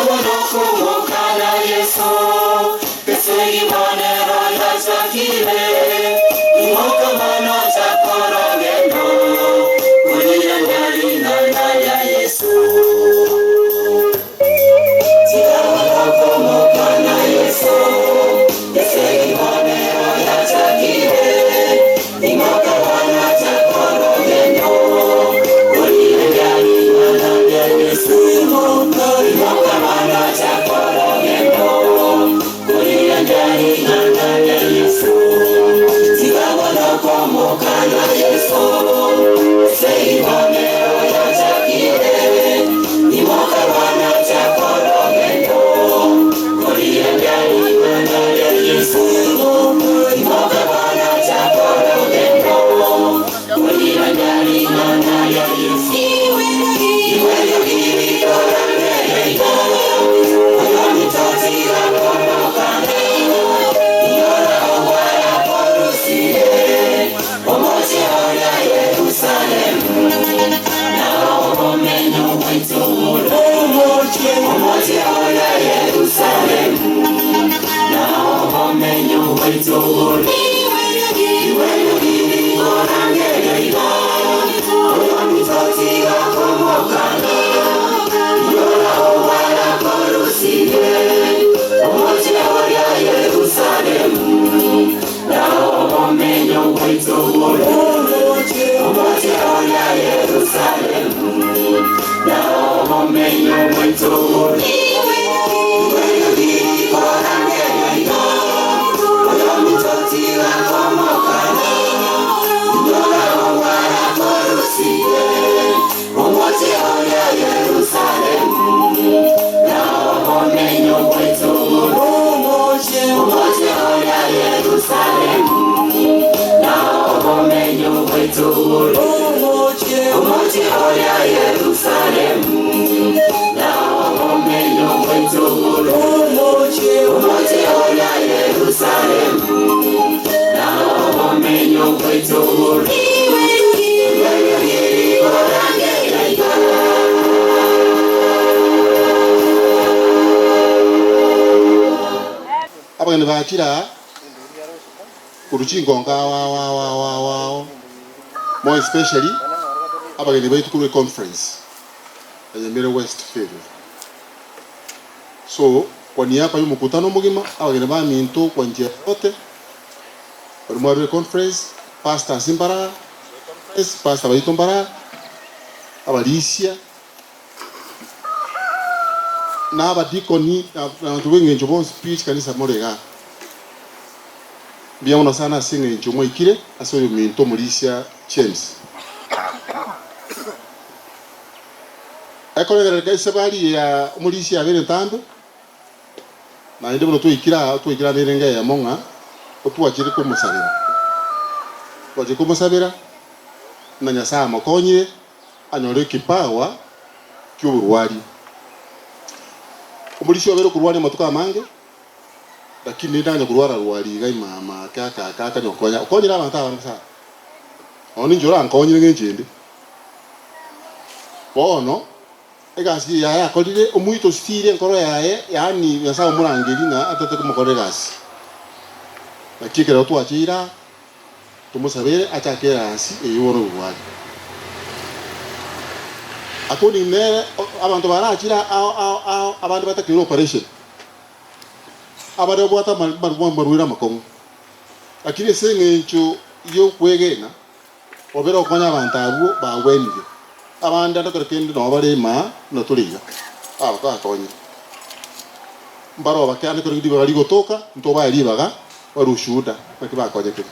Tigabo nokomoka na Yeso, Esegi bono ero yachakire, Imoka bono chaka orogendo, Korirania ring'ana ria Yeso. Tigabo nokomoka na Yeso, Esegi bono ero yachakire, Imoka bono chaka orogendo, Korirania ring'ana ria Yeso. Imoka bono chaka orogendo, Korirania ring'ana ria Yeso. Tiga bono komoka na Yeso, Esegi bono ero yachakire, Imoka bono chaka orogendo, Korirania ring'ana ria Yeso. Imoka bono chaka orogendo, Korirania ring'ana ria Yeso. Iwe yogiri korangeria igo, Oyominto tiga komokana, Inyora ogwara korusie, Omochie oria Yerusalemu, Nao obomenyo bwaito bore. Omochie oria Yerusalemu, Nao obomenyo bwaito bore. Iwe yogiri korangeria igo, Oyominto tiga komokana, Inyora ogwara korusie, Omochie oria Yerusalemu, Nao obomenyo bwaito bore. Omochie oria Yerusalemu, Nao obomenyo bwaito bore. Iwe yogiri korangeria igo, Oyominto tiga komokana, Inyora ogwara korusie, Omochie oria Yerusalemu, Nao obomenyo bwaito bore. Omochie oria Yerusalemu, Nao obomenyo bwaito bore. Omochie oria Yerusalemu, Nao obomenyo bwaito bore. Omochie oria Yerusalemu, Nao obomenyo bwaito bore. Iwe yogiri korangeria igo. Abageni bachire aa korwa chingongo ao ao ao ao ao ao, more especially abageni baito korwa econference ya Nyamira West Field. So kwa niaba ya omokutano omogima, abageni baminto kwa njia yote, baria mwarure econference, pastors mbare aa, pastor baito mbare aa, abarisia, na abadikoni, na abanto b'engencho bonsi pi chikanisa more igaa. Mbuya mono sana ase engencho mwaikire ase oyominto omorisia James. Ekorengerereka esabari ya omorisia yabere entambe, naende buna twaikire aa, twaikire ande erenge eyemo ng'a otwachire komosabera. Twachire komosabera, na Nyasae amokonyire, anyore ekipawa ki'oborwari. Omorisia obeire okorwaria amatuko amange, lakini rende akanya korwara rwari iga imama ake ake ake akanya gokonya, okonyire abanto abange sana. Nonya ninche orankonyire ng'encho ende. Bono, egasi eye yaye akorire, omoito ositiire enkoro yaye, yaani Nyasae omorangerie ng'a atete komokorera egasi. Naki ekero twacheire aa, Tomosabere achake egasi eye bono oborwari. According nere abanto barachire ao ao ao abande batakeire operation, abare babwate amarwaire amakong'u. Lakini ase eng'encho yokwegena obere okonya abanto abwo bagwenire. Abande ande kero kende nabo bare imaa buna tore iga, aba twakonyire. Mbaro bake ande kero ribaga rigotoka ntobae ribaga Barue ushuhuda naki bakonyekire.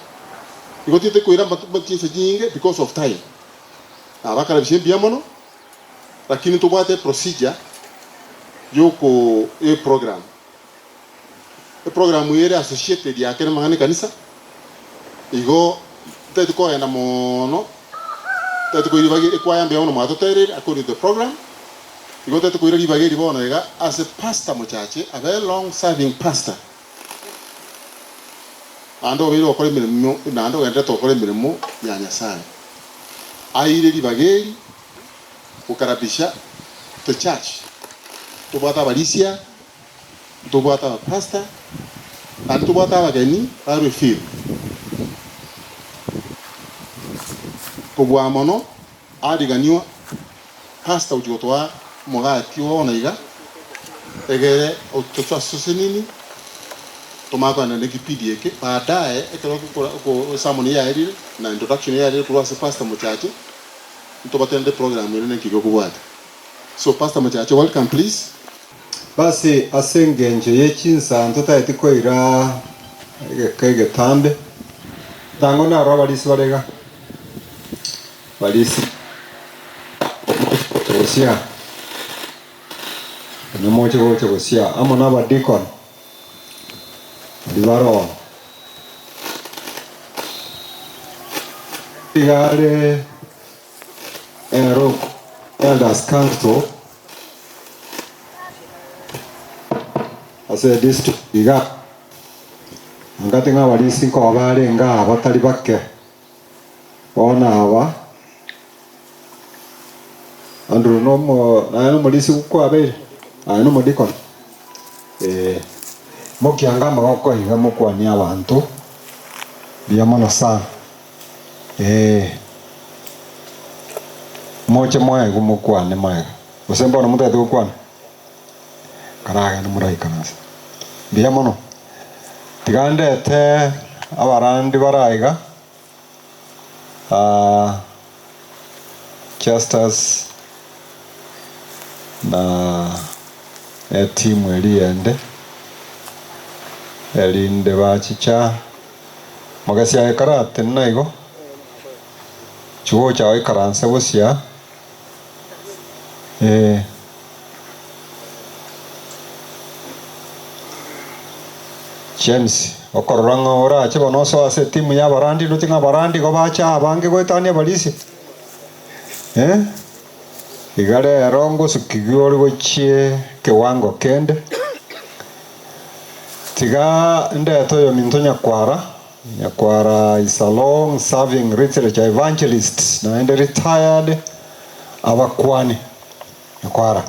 Igo tinte koira chinsa chinyinge because of time. Nabakarabisia mbuya mono lakini ntobwate eprocedure yoko ye program. Eprogram eye ere associated yake namang'ana ekanisa igo ntagete kogenda mono ntagete koira ribaga ekwaya mbuya mono mwatotereire according to the program igo ntagete koira ribaga eri bono iga ase pastor mochache a very long serving pastor. Naende obeire gokora emeremo, naende ogendererete gokora emeremo ya Nyasae. Aeire ribaga eri gokarabisha the church. Ntobwate abarisia, ntobwate abapastor, naende ntobwate abageni barwe efield. Kobua mono ariganiwa pastor gochia gotoa omogati bono iga, egere otosasenini tomanye kogenda nekipindi eke baadaye ekero esermon yaerire na introduction yaerire korwa ase pastor mochache, ntobatenere program ere neki gekobwatia. So pastor mochache welcome please. Basi ase engencho ye chinsa ntotageti koira egeka egetambe, tango naro abarisi bare iga, barisi omoche gocha gosia, onye moche gocha gosia amo nabadikoni baria bare oo. Iga are ero Elders Council ase edistrict iga, angati ng'a abarisi nkoba barenge aa batari bake, bono aba Andrew nomo naye nomorisi kwabeire? Aye nomodikoni? Ee. Mokianga amagoko iga mokwanie abanto, mbuya mono sana. Ee. Moche moegwe mokwane magega, gose mbono motagete gokwana? Karagende moraikaranse. Mbuya mono. Tiga ndete abarandi bare aiga, Justus na etimu eria ende, erinde bachicha. Mogesi aye karatenena igo, chigocha oikaranse bosia, ee. James, okorora ng'a orache bono osoe ase etimu y'abarandi, ndoche ng'a abarandi igo bacha abange goetania abarisia, eh? Iga rero ngosukigwe ore gochie ekewango kende. Tiga ndete oyominto Nyakwara, Nyakwara is a long serving literature evangelist naende retired abakwani. Nyakwara.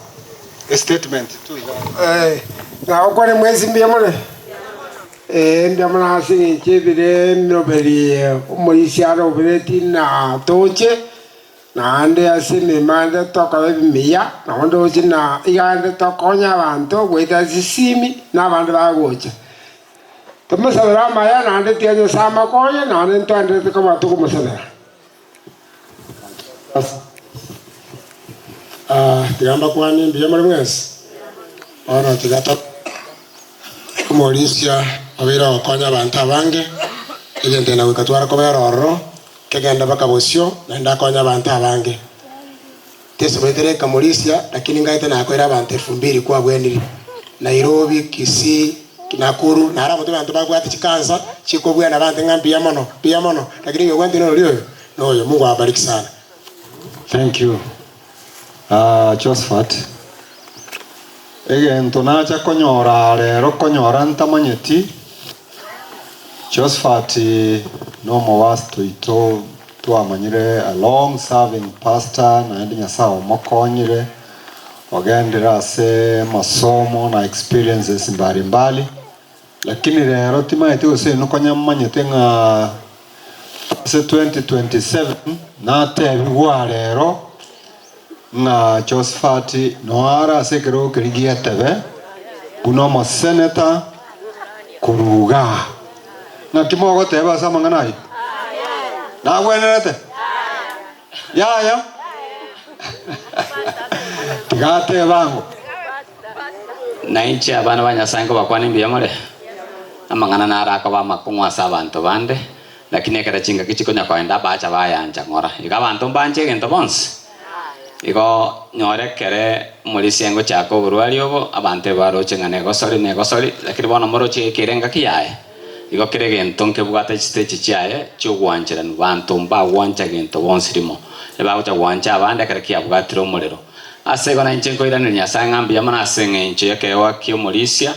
A statement tu iga. Eh, nagokwane mwensi mbuya more? Ee, mbuya mono ase eng'encho ebire emeroberi omorisia arobereti na toche. Naende ase emeremo ande tokora ebimiya, nabo ndoche na iga ande tokonya abanto goetera chisimi, na abande bagocha. Tomosabere amaya naende tiga Nyasae amokonye, naende ntwenderete koba tokomosabera. Tiga mbakwanie mbuya more mwensi, bono tiga to omorisia obeire ogokonya abanto abange, egento eke goika tware kobera ororo. Kegende mpaka bosio, naende akonye abanto abange. Tesoboete reka morisia, lakini ngaete nakoire abanto elfu mbili kwabwenire. Nairobi, Kisii, Nakuru, naro abwo abanto babwate chikansa chikobwena abanto ng'a mbuya mono, mbuya mono, lakini oyogwentire nori oyo? Noyo. Mungu awabariki sana. Thank you Josphat. Egento nacha konyora rero konyora ntamanyeti, Josphat nomopastor oito twamanyire a long serving pastor naende Nyasaye omokonyire ogendire ase amasomo na experiences mbali mbali. Lakini rero timanyeti gose inwe konya momanyete ng'a ase 2027 natebigwa rero ng'a Josephat noare ase ekerogo keria gi'etebe buna omoseneta korwa igaa. Naki mogoteba ase amang'ana ayio? Nagwenerete? Yaya? Tiga atebe ango. Na inche abana ba Nyasae nkobakwana imbuya more? Amang'ana naro akoba amakong'u ase abanto bande, lakini ekero chingaki chikonya koenda abacha bayancha ng'ora. Igo abanto mbanche egento bonsi. Igo nyore ekere omorisia ngochaka oborwari obo, abanto ebaroche ng'a negosori negosori, lakini bono moroche gekeire engaki yaye. Igo kera egento nkebwate chisiteji chiaye chi'ogwancheranwa, banto mbagwancha gento bonsi rimo, ebagocha gwancha abande ekero kiabwatire omorero. Ase igo nainche nkoiraneria Nyasae ng'a mbuya mono ase engencho y'ekeegwa ki'omorisia,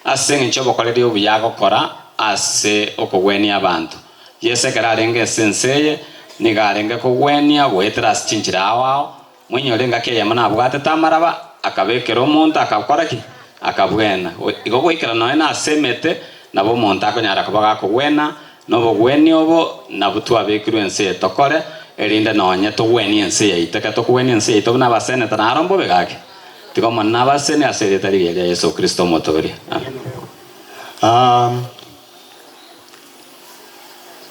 ase engencho y'obokoreri obuya agokora ase okogwenia abanto. Yeso ekero arenge ase ense eye, nigo arenge kogwenia goetera ase chinchera ao ao, Moinyore engaki eyemo nabwatete amaraba. Akabekera omonto akakora ki? Akabwena. Igo goikera nonya na ase emete, nabo omonto akonyara koba gakogwena, na obogwenia obo nabwo twabekirwe ense eye tokore, erinde nonye togwenie ense yaito. Ekero tokogwenia ense yaito buna abaseneta naro mbobe gaki. Tiga Omonene abasenie ase erieta rigiya ria Yeso Kristo Omotoori. Amen. Um,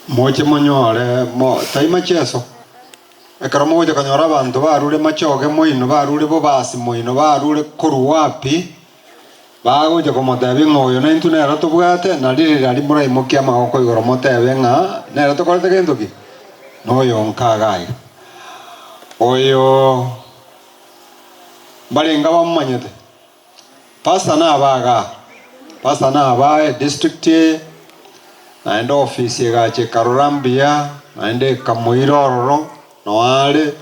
moche monyore mo tai macheso. Ekero mogocha konyora abanto barure machoge moino, barure bobasi moino, barure korwa wapi, bagocha komotebia ng'a oyo naintwe nere tobwate, na ririra moraimokie amagoko igoro motebe ng'a nere tokorete gento ki? Noyo nka iga iga. Oyo mbarenge abamomanyete? Pastor naba igaa, pastor naba edistrict eye, naende ofisi egacha ekarora mbuya, naende ekamoira ororo, noo are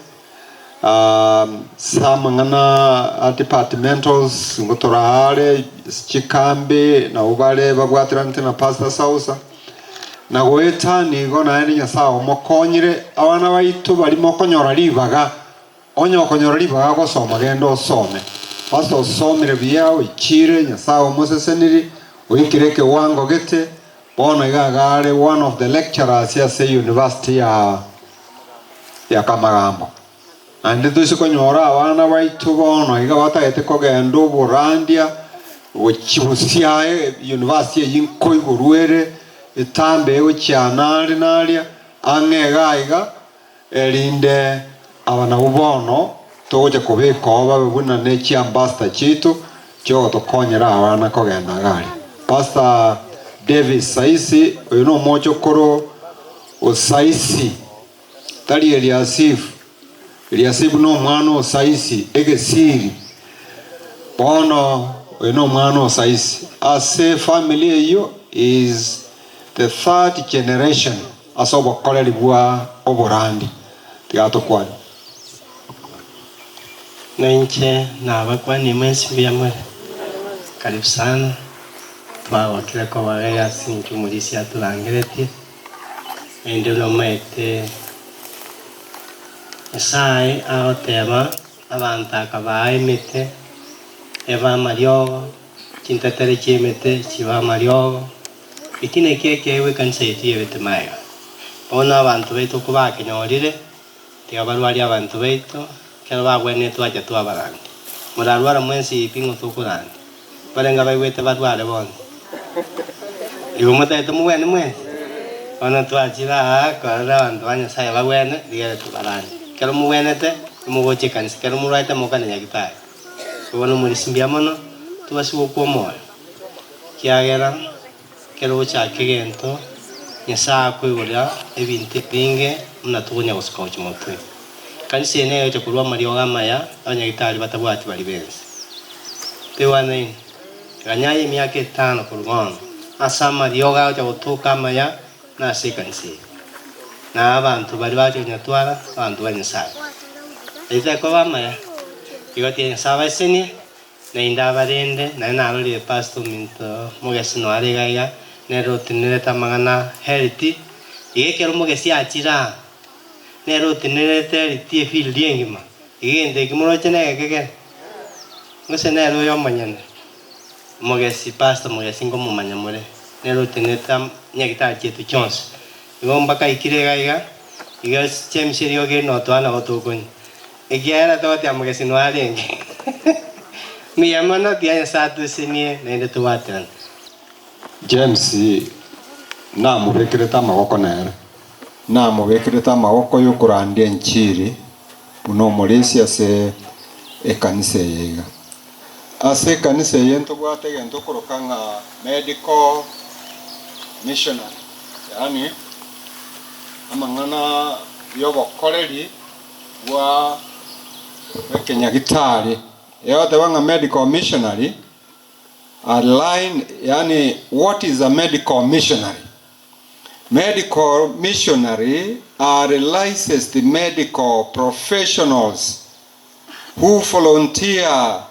ase amang'ana a departmentals ngotora are, chikambi nabo bare babwateranete na pastor Sausa, na goetania igo naende Nyasaye omokonyire, abana baito baria mokonyora ribaga. Onye okonyora ribaga gosoma, genda osome. Pastor osomire buya, oichire, Nyasae omoseseniri, oikire ekewango gete, bono iga iga are one of the lecturers ase university ya ya Kamagambo. Naende toise konyora abana baito bono iga batagete kogenda oborandia gochia bosiaye university eyio nkoigorwa ere, etambe egochia naria naria, ang'e iga iga. Erinde aba nabwo bono togocha kobeka oo babe buna ne chiambassador chiaito chiogotokonyera abana kogenda iga aria. Pastor Davis Saisi, oyo nomochokoro o Saisi, tari Eliasifu. Eliasifu nomwana o Saisi, egesiri. Bono oyo nomwana o Saisi. Ase efamily eyio is the third generation. Ase obokoreri bwa oborandi, tiga tokwane. Na inche nabakwanie mwensi mbuya more. Karibu sana, twagokire koba iga ase eng'encho omorisia atorangeretie, naende nomaete Nyasaye agoteba abanto akabaa emete ebe amariogo, chintetere chi'emete chibe amariogo. Eki nakio ekeegwa ekanisa yaito yebete magega. Bono abanto baito kobakenyorire, tiga barwarie abanto baito, ekero bagwenerete twacha twabarandia. Morarware mwensi pi ng'o tokorandia? Barenge abaigwete barware bonsi. Igo motagete mogwene mwensi? Bono twachire aa korora abanto ba Nyasaye bagwene, rigere tobarandie. Ekero mogwenete, nimogocha ekanisa, ekero morwarete mokane nyagitari. Bono morisia mbuya mono, tobasi gokwa omoyo. Ekiagera ekero ogochaka egento, Nyasae akoigorera ebinto ebinge buna tokonya gosuka gochia motwe. Ekanisa eye negocha korwa amariogo amaya abanyagitari batabwati baria b'ense. Toigwanaine? Ganya aye emiaka etano korwa bono, ase amariogo agocha gotoka amaya nase ekanisa eye, na abanto baria bagocha konyatwara, abanto ba Nyasae. Ayio takoba amaya, igo tiga Nyasae abasesenie. Naende abarende, naende narorire pastor ominto mogesi noare iga iga, nere otenerete amang'ana health, iga ekero omogesi achire aa, nere otenerete health efield engima, iga egento eki moroche negeke kere? Gose nere oyo omonyene, omogesi pastor mogesi nkomomanya more, nere otenerete am nyagitari chiaito chionsi. Igo mpaka aikire iga iga, iga James eriogi eri notoa nabo tokonywa. Ekiagera togoteba mogesi noarenge. Mbuya mono, tiga Nyasae atosenie naende tobwaterane. James namobekerete amagoko nere. Namobekerete amagoko y'okorandia enchiri buna omorisia ase ekanisa eye iga. Ase ekanisa eye ntobwate egento okoroka ng'a medical missionary, yaani amang'ana y'obokoreri bwa ekenyagitari, egoteba ng'a medical missionary a line, yaani what is a medical missionary? Medical missionary are licensed medical professionals who volunteer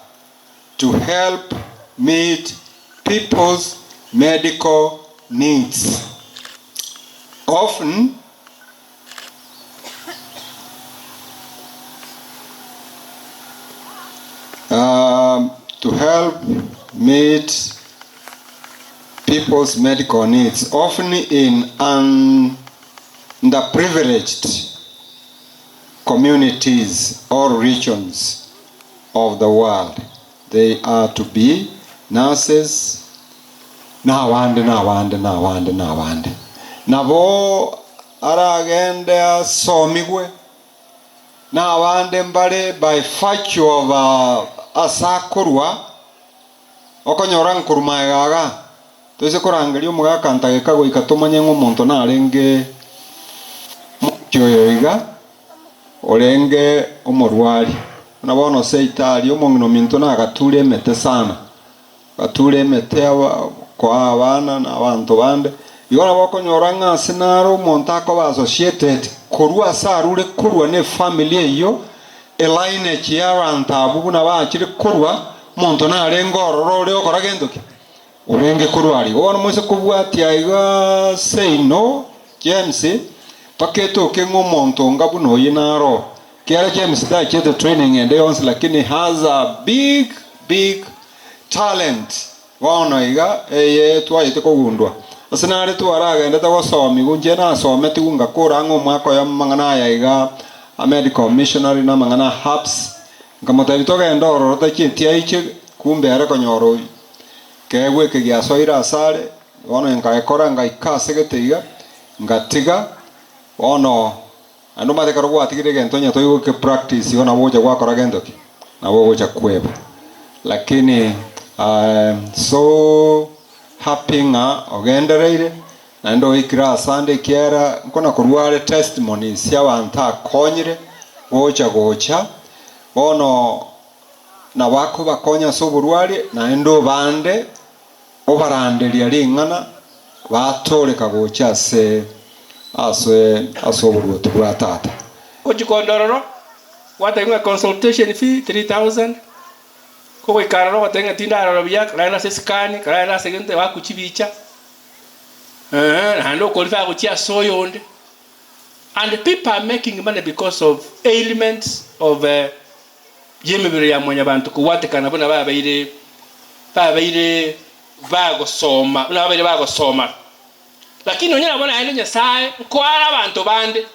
to help meet people's medical needs. Often to help meet people's medical needs, often in underprivileged communities or regions of the world. They are to be nurses, na abande, na abande, na abande, na abande. Nabo aragende asomigwe, na abande mbare by virtue of ase akorwa, okonyora nkorwa magega iga, toise korangeria omogaka ntageka goika tomanye ng'a omonto narenge omochie oyo iga, orenge omorwari. Buna bono seitari omong'ina ominto nagature emete sana, agatura emete aba koa abana na abanto bande. Igo nabo okonyora ng'a ase naro omonto akoba associated korwa ase arure korwa ne efamiri eyio, elineage ya abanto abwo buna bachire korwa, omonto narenge ororo ore okora gento ki? Orenge korwa aria. Igo bono moise kobwatia iga seino James, mpaka etoke ng'a omonto onga buna oyio naro. Kiagera James tachiete training ende yonsi lakini has a big big talent bono iga eye twayete kogundwa. Ase nare twaragendete gosomigwa inche nasometigwe ngakora ang'e omwaka oyomo amang'ana aya iga a medical missionary na amang'ana a herbs nkamotebia togende ororo tachieti aiche kumbe ere konyora oyio keegwa eke giasoire asare bono nkaekora ngaika ase gete iga ngatiga bono Naende omanyete ekero gwatigire egento onye toigoke practice igo nabo ogocha gwakora gento ki? Nabo ogocha kweba. Lakini I am so happy ng'a ogendereire naende oikire asande ekiagera nkona korwa are testimonies chia abanto akonyire gocha gocha bono nabo akobakonya ase oborwaria naende obande Obaranderia ring'ana, batooreka gocha ase ase ase oboruoti bwa Tata. Gochia konde ororo, gwatebia ng'a consultation fee 3000, kogoika aroro ogoteba ng'a tindarora buya, karaende ase escan, karaende ase egento baku chibicha, eeh naende okorefer gochia ase oyonde. And people are making money because of ailments of y'emebere ya mwanyabanto kobwatekana buna babeire babeire bagosoma buna babeire bagosoma. Lakini nonye nabo naende Nyasae nkoare abanto bande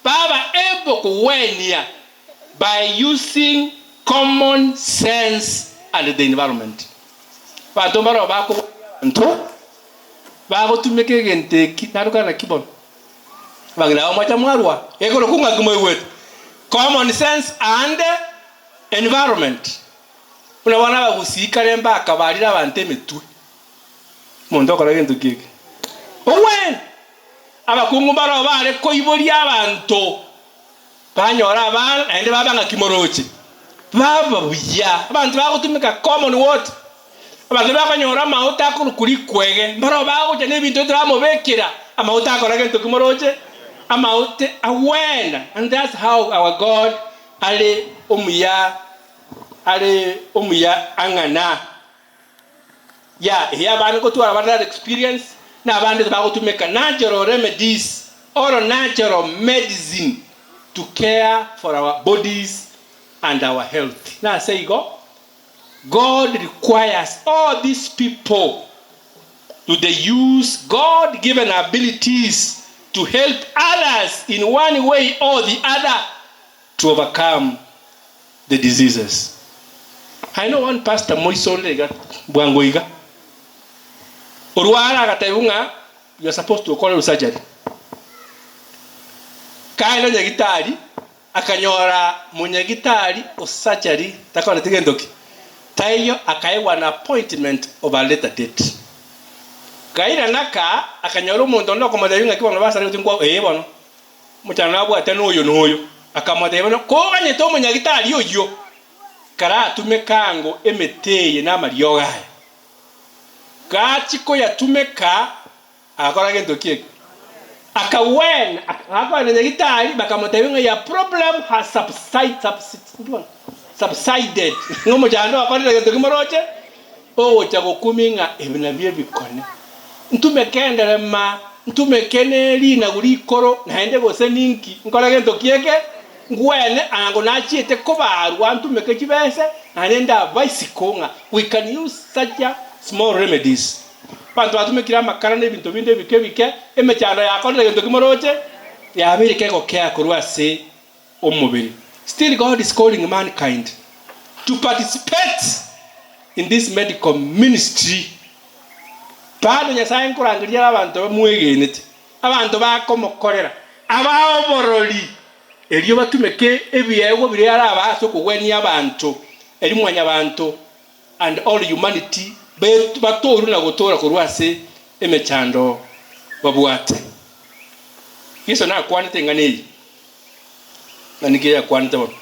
baba able kogwenia by using common sense and the environment. Abanto mbaroo bakogwenia abanto bagotumeka egento eki narokana naki bono. Abang'ina aba mwacha mwarwa ekorokwa ng'aki moigwete? Common sense and environment. Buna bono abagusii kare mbakabarire abanto emetwe. Omonto okora gento ki eke? Ogwene! Abakungu mbaroo bare koiboria abanto banyora abana naende baba ng'aki moroche? Baba buya. Abanto bagotumeka common what? Abanto bakonyora amaote akorokwa rikwege, mbarabwo bagocha nebinto ebio tibamobekera amaote akora gento ki moroche? Amaote agwena. And that's how our God are omuya, are omuya ang'ana. Yeah, eeh abande ngotwara bare that experience, na abande tibagotumeka natural remedies or natural medicine to care for our bodies and our health. Nase igo, God requires all these people to the use God given abilities to help others in one way or the other to overcome the diseases. I know one pastor moisonde iga bwango iga orware agatebiwa ng'a you are supposed to okorerwe surgery kaende nyagitari Akanyora monyagitari o surgery takoreti gento ki taiyo akaegwa an appointment of a later date. Kairana ka akanyora omonto onde okomotebia ng'aki bono basare gose nkwa ee bono omochando nabwate noyo noyo akamotebia bono koganyete omonyagitari oyio karatumeka ango emete eye na amariogo aya gachi koyatumeka Agakora gento ki eke? Akagwena, akagwena nyagitari, bakamotebia ng'a your problem has subside, subsid, subsided. Ng'a omochando okorire gento ki moroche? Ogocha gokumia ng'a ebi nabio ebikone. Ntumeke enderema, ntumeke ne rinagu rikoro, naende gose ninki, nkore gento ki eke? Ngwene ango nachiete kobarwa ntumeke chibese, Naende ndaba isiko ng'a we can use such a small remedies. Abanto batumekire amakara na ebinto binde ebike ebike, emechando yakorire gento ki moroche? Yabeire kegokea korwa ase omobere. Still God is calling mankind to participate in this medical ministry. Bado Nyasaye nkorangeria are abanto bamwegenete, abanto bakomokorera, abae oborori, erio batumeke ebiegwa biria arabae ase okogwenia abanto, erio mwanyabanto and all humanity batoorwe na gotoora korwa ase emechando babwate. Yeso nakwanete eng'ana eye, ng'a niki yakwanete bono?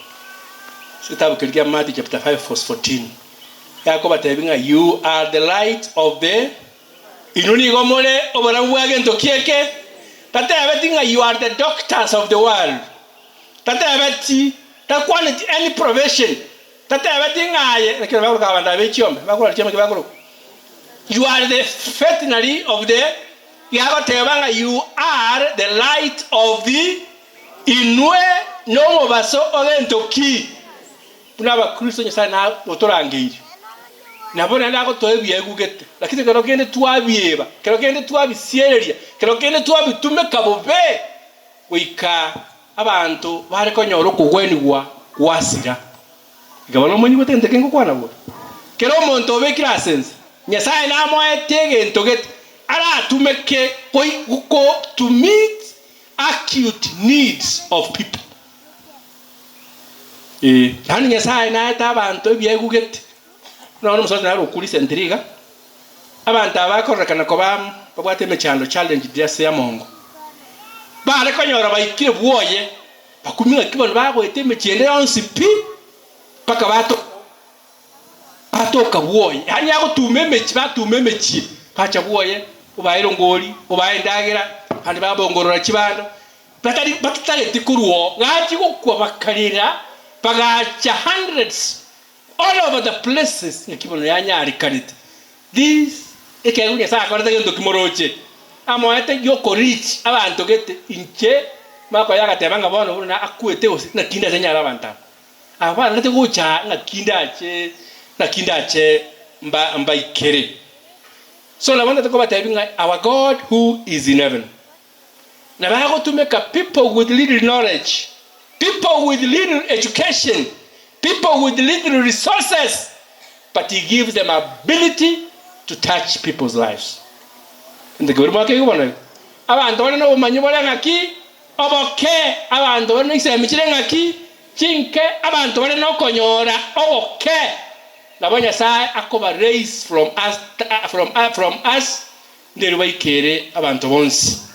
Ase egetabu keria kia Matthew chapter 5 verse 14, yakobatebia ng'a you are the light of the Inwe nigo more oborabu bwa gento ki eke? Tatebeti ng'a you are the doctors of the world. Tatebeti, takwaneti any profession. Tatebeti ng'a aye, naki bakoroka abanto aba be chiombe, bakorwa chiombe ki bakorokwa? You are the veterinary of the, yagoteba ng'a you are the light of the, inwe nomobaso o gento ki? Buna abakristo Nyasae nagotorangeirie, nabo naende agotoa ebiegwa gete, lakini kero kende twabieba, kero kende twabisiereria, kero kende twabitumeka bobe, goika abanto bare konyora okogwenigwa gwasira. Iga bono omonyigwete gento eke ngokwana bobe. Kera omonto obekire ase ense, Nyasae namoete egento gete aratumeke ko to meet acute needs of people. Ee, yaani Nyasae naete abanto ebiegwa gete. Buna bono omosacha nare okure recently iga, abanto aba bakororekana koba babwate emechando challenged ase amongo, bare konyora baikire bwoye, bakumia ng'aki bono bagoeta emechie ende yonsi pi, mpaka bato batoka bwoye. Yaani agotuma emechie, batuma emechie, bacha bwoye, obae erongori, obae endagera, abande babongorora chibando. Batari batatageti korwa oo, gachia gokwa bakarera, bagacha hundreds all over the places ng'aki bono yanyarekanete. This ekeegwa Nyasae akorete gento ki moroche? Amoete gioko reach abanto gete inche makoyo agateba ng'a bono buna akwete gose naki ndache nyare abanto aba. Aba bararete gocha aa ng'aki ndache naki ndache mba mbaikere. So nabo ndete kobatebia ng'a our God who is in heaven Na bagotumeka people with little knowledge, people with little education, people with little resources, but he gives them ability to touch people's lives. Gento kebori mwakeigwa bono iga. Abanto bare nobomanyi bore ng'aki? Oboke. Abanto bare negisemi chire ng'aki? Chinke. Abanto bare nokonyora ogoke. Nabo Nyasaye akoba raise from us, from, from us Nderu baikere abanto bonsi.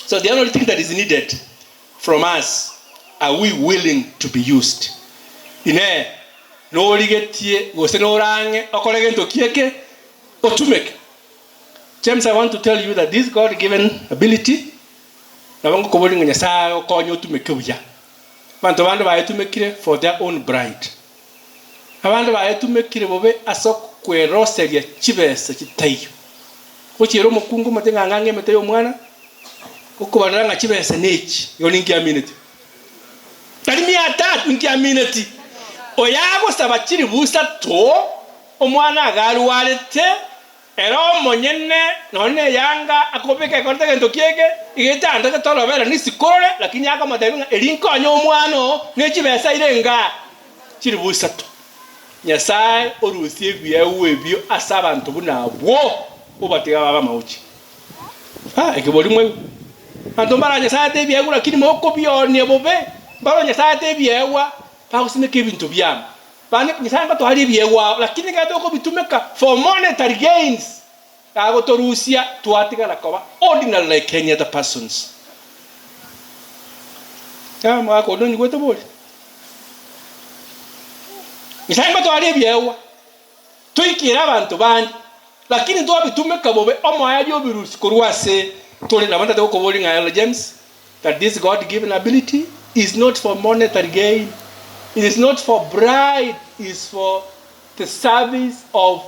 So the only thing that is needed from us, are we willing to be used? Inee, norigetie gose norang'e okore gento ki eke otumeke? James I want to tell you that this God given ability nabo ngokoboria ng'a Nyasae agokonye otumeke buya. Abanto bande bayetumekire for their own bride. Abande bayetumekire bobe ase okweroseria chibesa chitaiyo. Gochiera omokungu omote ng'a ng'ang'e emete y'omwana, okobarera ng'a chibesa nechi, igo ninki amineti? Tari mia tatu, inki amineti? Oyo agosaba chilifu isato, omwana iga arwarete, ere omonyene nonya neyanga akobeka ekorete egento kieke, iga etandete torobere nisikorore, lakini akomotebia ng'a eri nkonye omwana oo ne chibesa ire enga chilifu isato. Nyasae orusie ebiegwa ebio ase abanto buna abwo, obatiga babe amaochi. Ah, ekebori mwaigwa. Abanto mbara Nyasae ate ebiegwa lakini mokobionia bobe, mbaro Nyasae ate ebiegwa, bagosimeka ebinto biabo. Bande Nyasae ngotoarie ebiegwa ao, lakini ekero tokobitumeka for monetary gains, agotorusia twatigara koba ordinary like any other persons. Ah, omogaka onde onyigwete bori? Nyasae ngotoarie ebiegwa, toikere abanto bande, lakini twabitumeka bobe, omoerio obirusia korwa ase tore. Nabo ntate gokoboria ng'a Elder James, that this God given ability is not for monetary gain, it is not for bride, is for the service of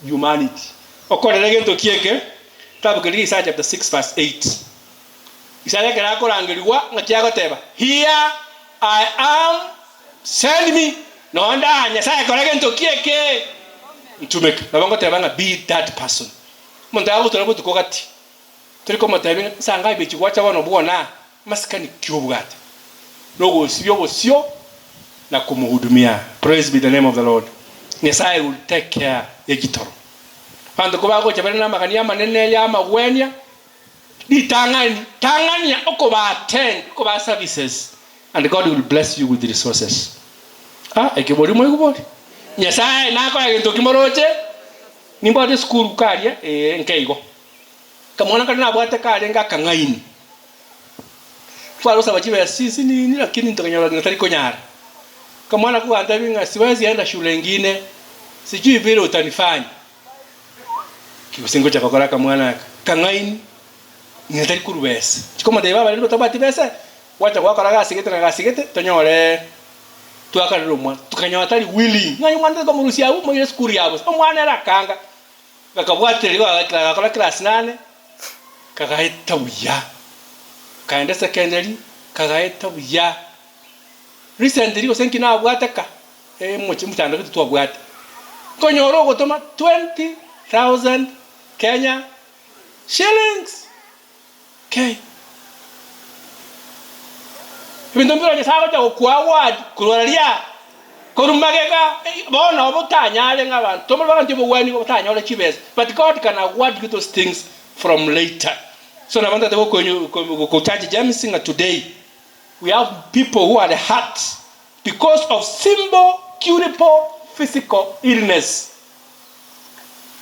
humanity. Okorera gento ki eke? Kitabu keria Isaiah chapter 6 verse 8. Isaya ekero akorangerigwa ng'aki agoteba, Here I am, send me. Nonde aa Nyasae kora gento ki eke ntumeke. Nabo ngoteba ng'a be that person. Omonto agotura botuko gati, tori komotebia ng'a nsa ngabi echi gwacha bono bwona masikani ki obwate? Nogosibia obosio na komohudumia. Praise be the name of the Lord. Nyasae will take care ye chitoro. Abanto kobagocha bare namagani amanene ya amagwenia, Ritang'ani, tang'ania okoba attend, okobaa services and God will bless you with resources. Ah, ekio bori moigwe bori. Nyasaye nakoe gento ki moroche? Nimbwate esukuru karia ee nkeigo. Kamwana karia nabwate karenge akang'aini. Tware gosaba chibesa chinsinini lakini ntokanyora ng'a tari konyara. Kamwana kogantebia ng'a siwezi enda shule ingine, sijui vile utanifanya. Gose ngocha gokora akamwana aka kang'aini, ng'ina tari korwa besa. Chikomotebia baba rende otabwati besa, gwacha gwakora gasi gete na gasi gete, tonyore twakarera omwana. Tokanyora tari willing, ng'a omwana tari komorusia abwo moire esukuru ya bosa. Omwana ere akanga, gakabwatereria gakora class nane, kagaeta buya, kaenda secondary, kagaeta buya. Recently gose nki nabwate ka. Emochie omochando gete twabwate, nkonyora ogotoma 20,000 Kenya shillings. Kei. Ebinto mbire Nyasae agocha gokoa award korwa riria korwa magega bono obo otanyare ng'a abanto tomore bagantie obogwani otanyore chibesa but God can award you those things from later. So nabo ntagete gokonyu gocharge James ng'a today we have people who are hurt Because of simple curable physical illness.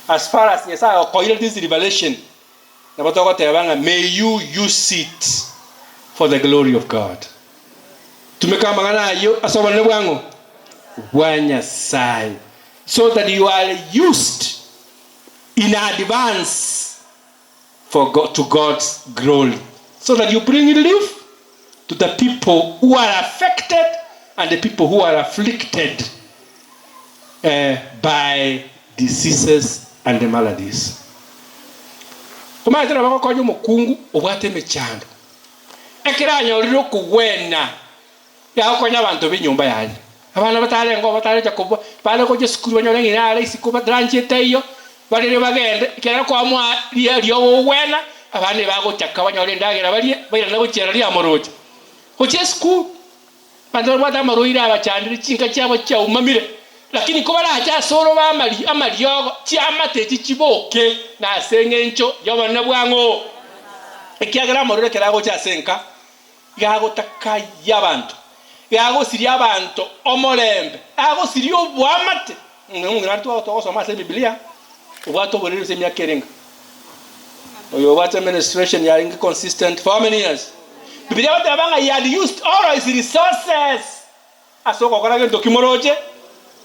As far as Nyasaye okoire this revelation, nabo togoteba ng'a may you use it for the glory of God. Tumeka amang'ana ayio ase obonene bwang'o? Bwa Nyasaye. So that you are used in advance for God, to God's glory so that you bring relief to the people who are affected and the people who are afflicted eh, by diseases and maladies. Omanyete nabo agokonya omokungu obwate emechando ekero anyorire okogwena Yagokonya abanto b'enyomba yaye. Abana batarenge oo batarecha kobua, bare gocha esukuru banyore ng'ina are isiko bataranchie teiyo, barere bagende, ekiagera kwamoa ria ri'ogogwena, abana ebagochaka banyore endagera barie, bairane gochia riria amoroche. Gochia esukuru, abanto babwate amarwaire abachandire, chinka chiabo chiaumamire, lakini kobarache ase orobe amari amariogo, chiamate echi chiboke, na ase eng'encho y'obonene bwang'o. Ekiagera amarwaire ekero agocha ase enka, Gagotakayia abanto, gagosiria abanto omorembe, gagosiria oboamate. Omong'ina aria twagosoma ase Ebibilia, obwate oboriri ase emiaka erenga? Oyo obwate administration yarenge consistent for how many years? Bibilia egoteba ng'a he had used all his resources ase ogokora gento ki moroche,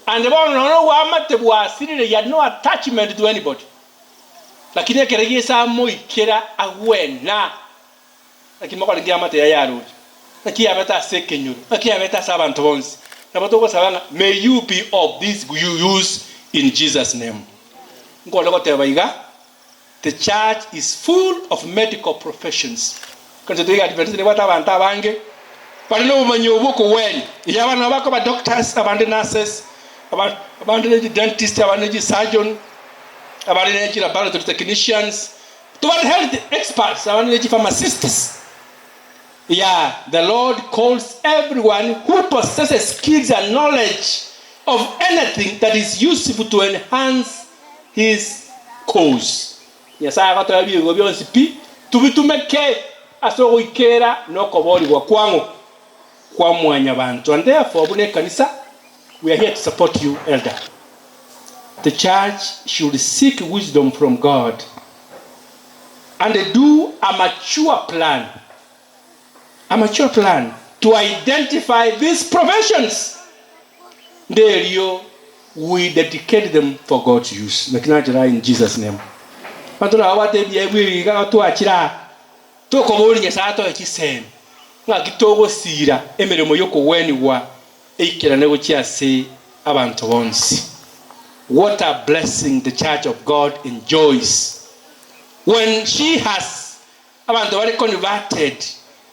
and bono nonya oboamate bwasirire, he had no attachment to anybody. Lakini ekero Yeso amoikera agwena. Naki mokorengia amate yaye aroche? Naki yabete ase ekenyoro? Naki yabete ase abanto bonsi? Nabo togosaba ng'a may you be of this use in Jesus name. Nkore goteba iga, the church is full of medical professions. Ekanisa yaito ya Adventist nebwate abanto abange bare nobomanyi obwo okogwenia. Erio abande nabo bakoba doctors, abande nurses, abande ne chidentist, abande ne chisurgeon, abande ne chilaboratory technicians, Tobare health experts abande ne chipharmacists. Yeah, the Lord calls everyone who possesses skills and knowledge of anything that is useful to enhance his cause. Nyasae agotoa ebiegwa bionsi pi tobitumeke ase ogoikera na okoboorigwa kwang'o kwa mwanyabanto and therefore buna ekanisa we are here to support you elder. The church should seek wisdom from God and do a mature plan, a mature plan to identify these professions nderio we dedicate them for God's use. Naki nachora in Jesus name. Abanto nabo babwate ebiegwa ebi iga twachire aa tokoboria Nyasaye atoe chisemi ng'aki togosira emeremo yokogwenigwa eikerane gochia ase abanto bonsi. What a blessing the church of God enjoys when she has abanto bare converted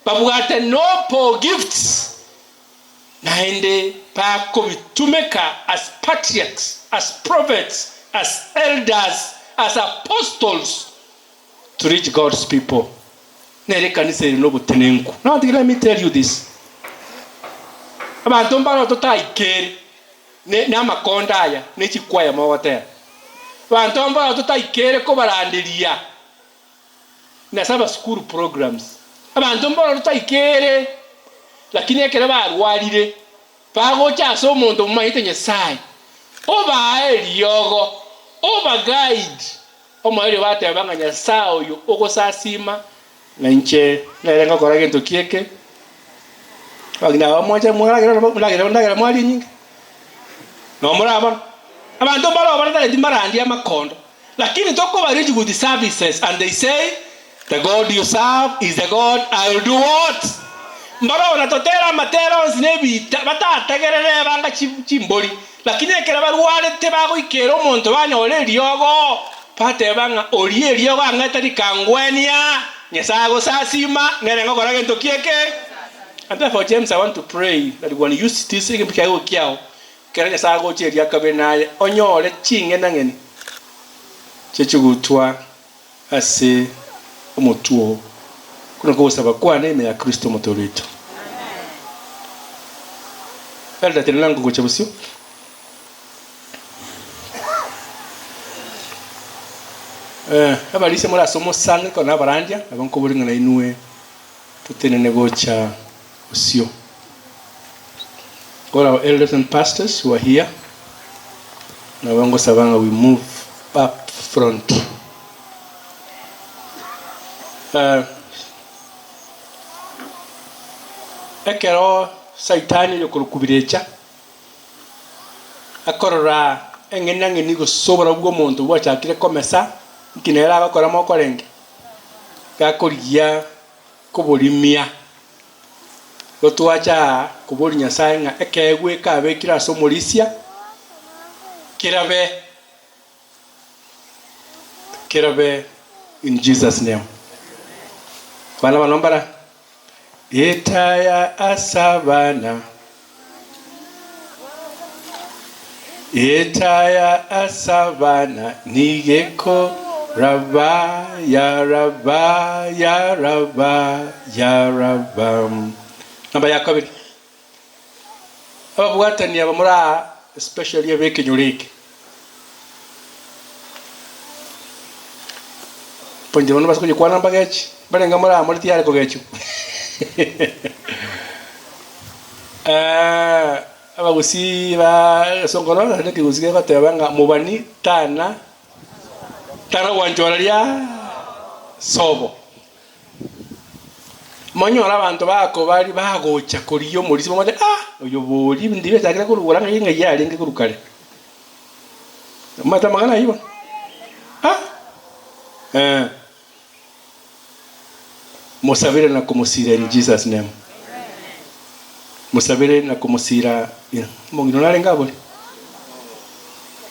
babwate noble gifts. Naende bakobitumeka as patriarchs, as prophets, as elders, as apostles to reach God's people. Nere ekanisa ere nobotenenku. Now let me tell you this. Abanto mbaro totaikere ne namakondo aya ne chikwaya mogotera. Abanto mbaro totaikere kobaranderia nase abasukuru programs. Abanto mbaro totaikere lakini ekero barwarire bagocha ase omonto omomanyete Nyasaye, obae eriogo, oba guide, omoerio bateba ng'a Nyasaye oyo ogosasima na inche nere ngokora gento ki eke. Abageni aba mwancha mwaragera ndagera ndagera mwaria enyinge, nomorabona. Abanto mbaro baratageti mbarandie amakondo. Lakini tokoba rich with services and they say the God you serve is the God I will do what? Mbarobora totere amatera onsi na ebiita batategerere banga chimbori, lakini ekero barwarete bagoikera omonto banyora eriogo, bateba ng'a oria eriogo ang'ete rikangwenia, Nyasae agosasima, nere ngokora gento ki eke? And therefore James I want to pray that when you use this egento kiago kiao, Ekero Nyasae agocha eria kabere naye onyore ching'enang'eni chie chigutwa ase omotwe oo. Okwo nakwo ogosaba kwane ime ya Kristo Omotoori oito. Elder tenena ngogocha bosio. Eh, abarisia more ase omosangererekano na abarandia, nabo nkoboria ng'a nainwe totenene gocha bosio. All our elders and pastors who are here, nabo ngosaba ng'a we move up front. Eh, ekero saitani oyokorokwa birecha akorora eng'enang'eni gose oborabu bw'omonto bwachakire komesa, nki nere agokora mokorenge? Gakorigia koborimia. Igo twacha aa koboria Nyasae ng'a ekeegwa eke abekire ase omorisia kerabe kerabe in Jesus name. Abana bano mbara Etaya as'abana Etaya as'abana nigeko raba ya raba ya raba ya raba. Namba ya kabere, ababwatani aba more aa especially ab'ekenyoro eke, Inche bono mbase koyekwana mbagechi, mbarenge more aa more tiyare kogechigwa. Abagusii ba esongoro naende ekegusii gegoteba ng'a mobani tana tana gwanchora ria sobo. Monyore abanto bakobari bagocha korigia omorisia bamotebie ah oyo bori ebinto ebi achakire korugora ng'ai ng'ai arenge korwa kare. Omanyete amang'ana ayio bono? Ah eh. Mosabere na komosira in Jesus name. Mosabere na komosira in omong'ina one arenge abore?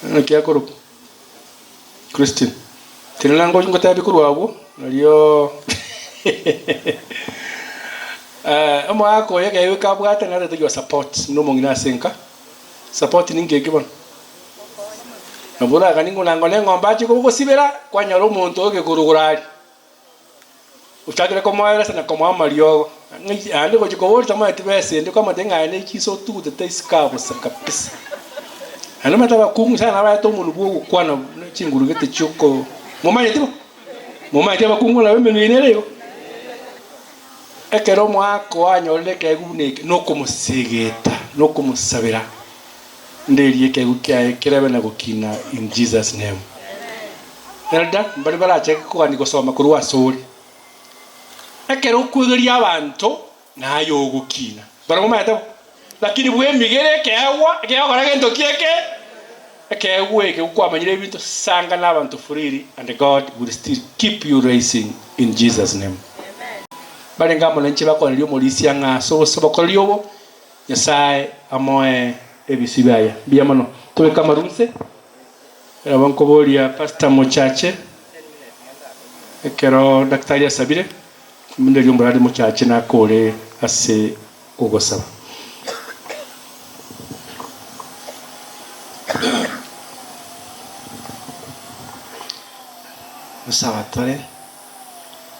Naki akorokwa? Christine. Tenena ngochi ngotebi korwa abwo nario omogaka oyo ekero goika abwate naro your support buna omong'ina ase enka. Support ninki eke bono? Nabo oraganie ng'a onango na eng'ombe achie kogosibera, kwanyora omonto ogekorogoro aria, ochakire komoeresa na komoa amariogo, ng'ai naende gochia koboria tamoeti besa ende kwamotebia ng'a aye ne chinsa otugutete isiko aa bosa kabisa. Naende omanyete abakungu sana nabaete omonwa bwa ogokwana buna chinguru gete chioko momanyeti bo? Momanyeti abakungu nabo emenwa yaino ere igo? Ekero omwaka oanyorire ekeegwa buna eke, nokomosegeta, nokomosabera. Nderie ekeegwa kiaye kerebe na gokina in Jesus name. Elder mbare barachake kogania gosoma korwa asore. Ekero okwegeria abanto naye ogokina. Barabwo momanyete bo? Lakini bwemigere ekeegwa ekegokora gento ki eke? Ekeegwa eke gokwamanyire ebinto sanga na abanto freely and God will still keep you raising in Jesus name. Barenge amo nainche bakoneria omorisia ng'a ase obosobokoreria obo Nyasae amoe ebisio biaye. Mbuya mono. Tobeke amaru inse. Nabo nkoboria Pastor Mochache, ekero daktari asabire, buna erio omorari Mochache nakore ase ogosaba. Gosaba tore,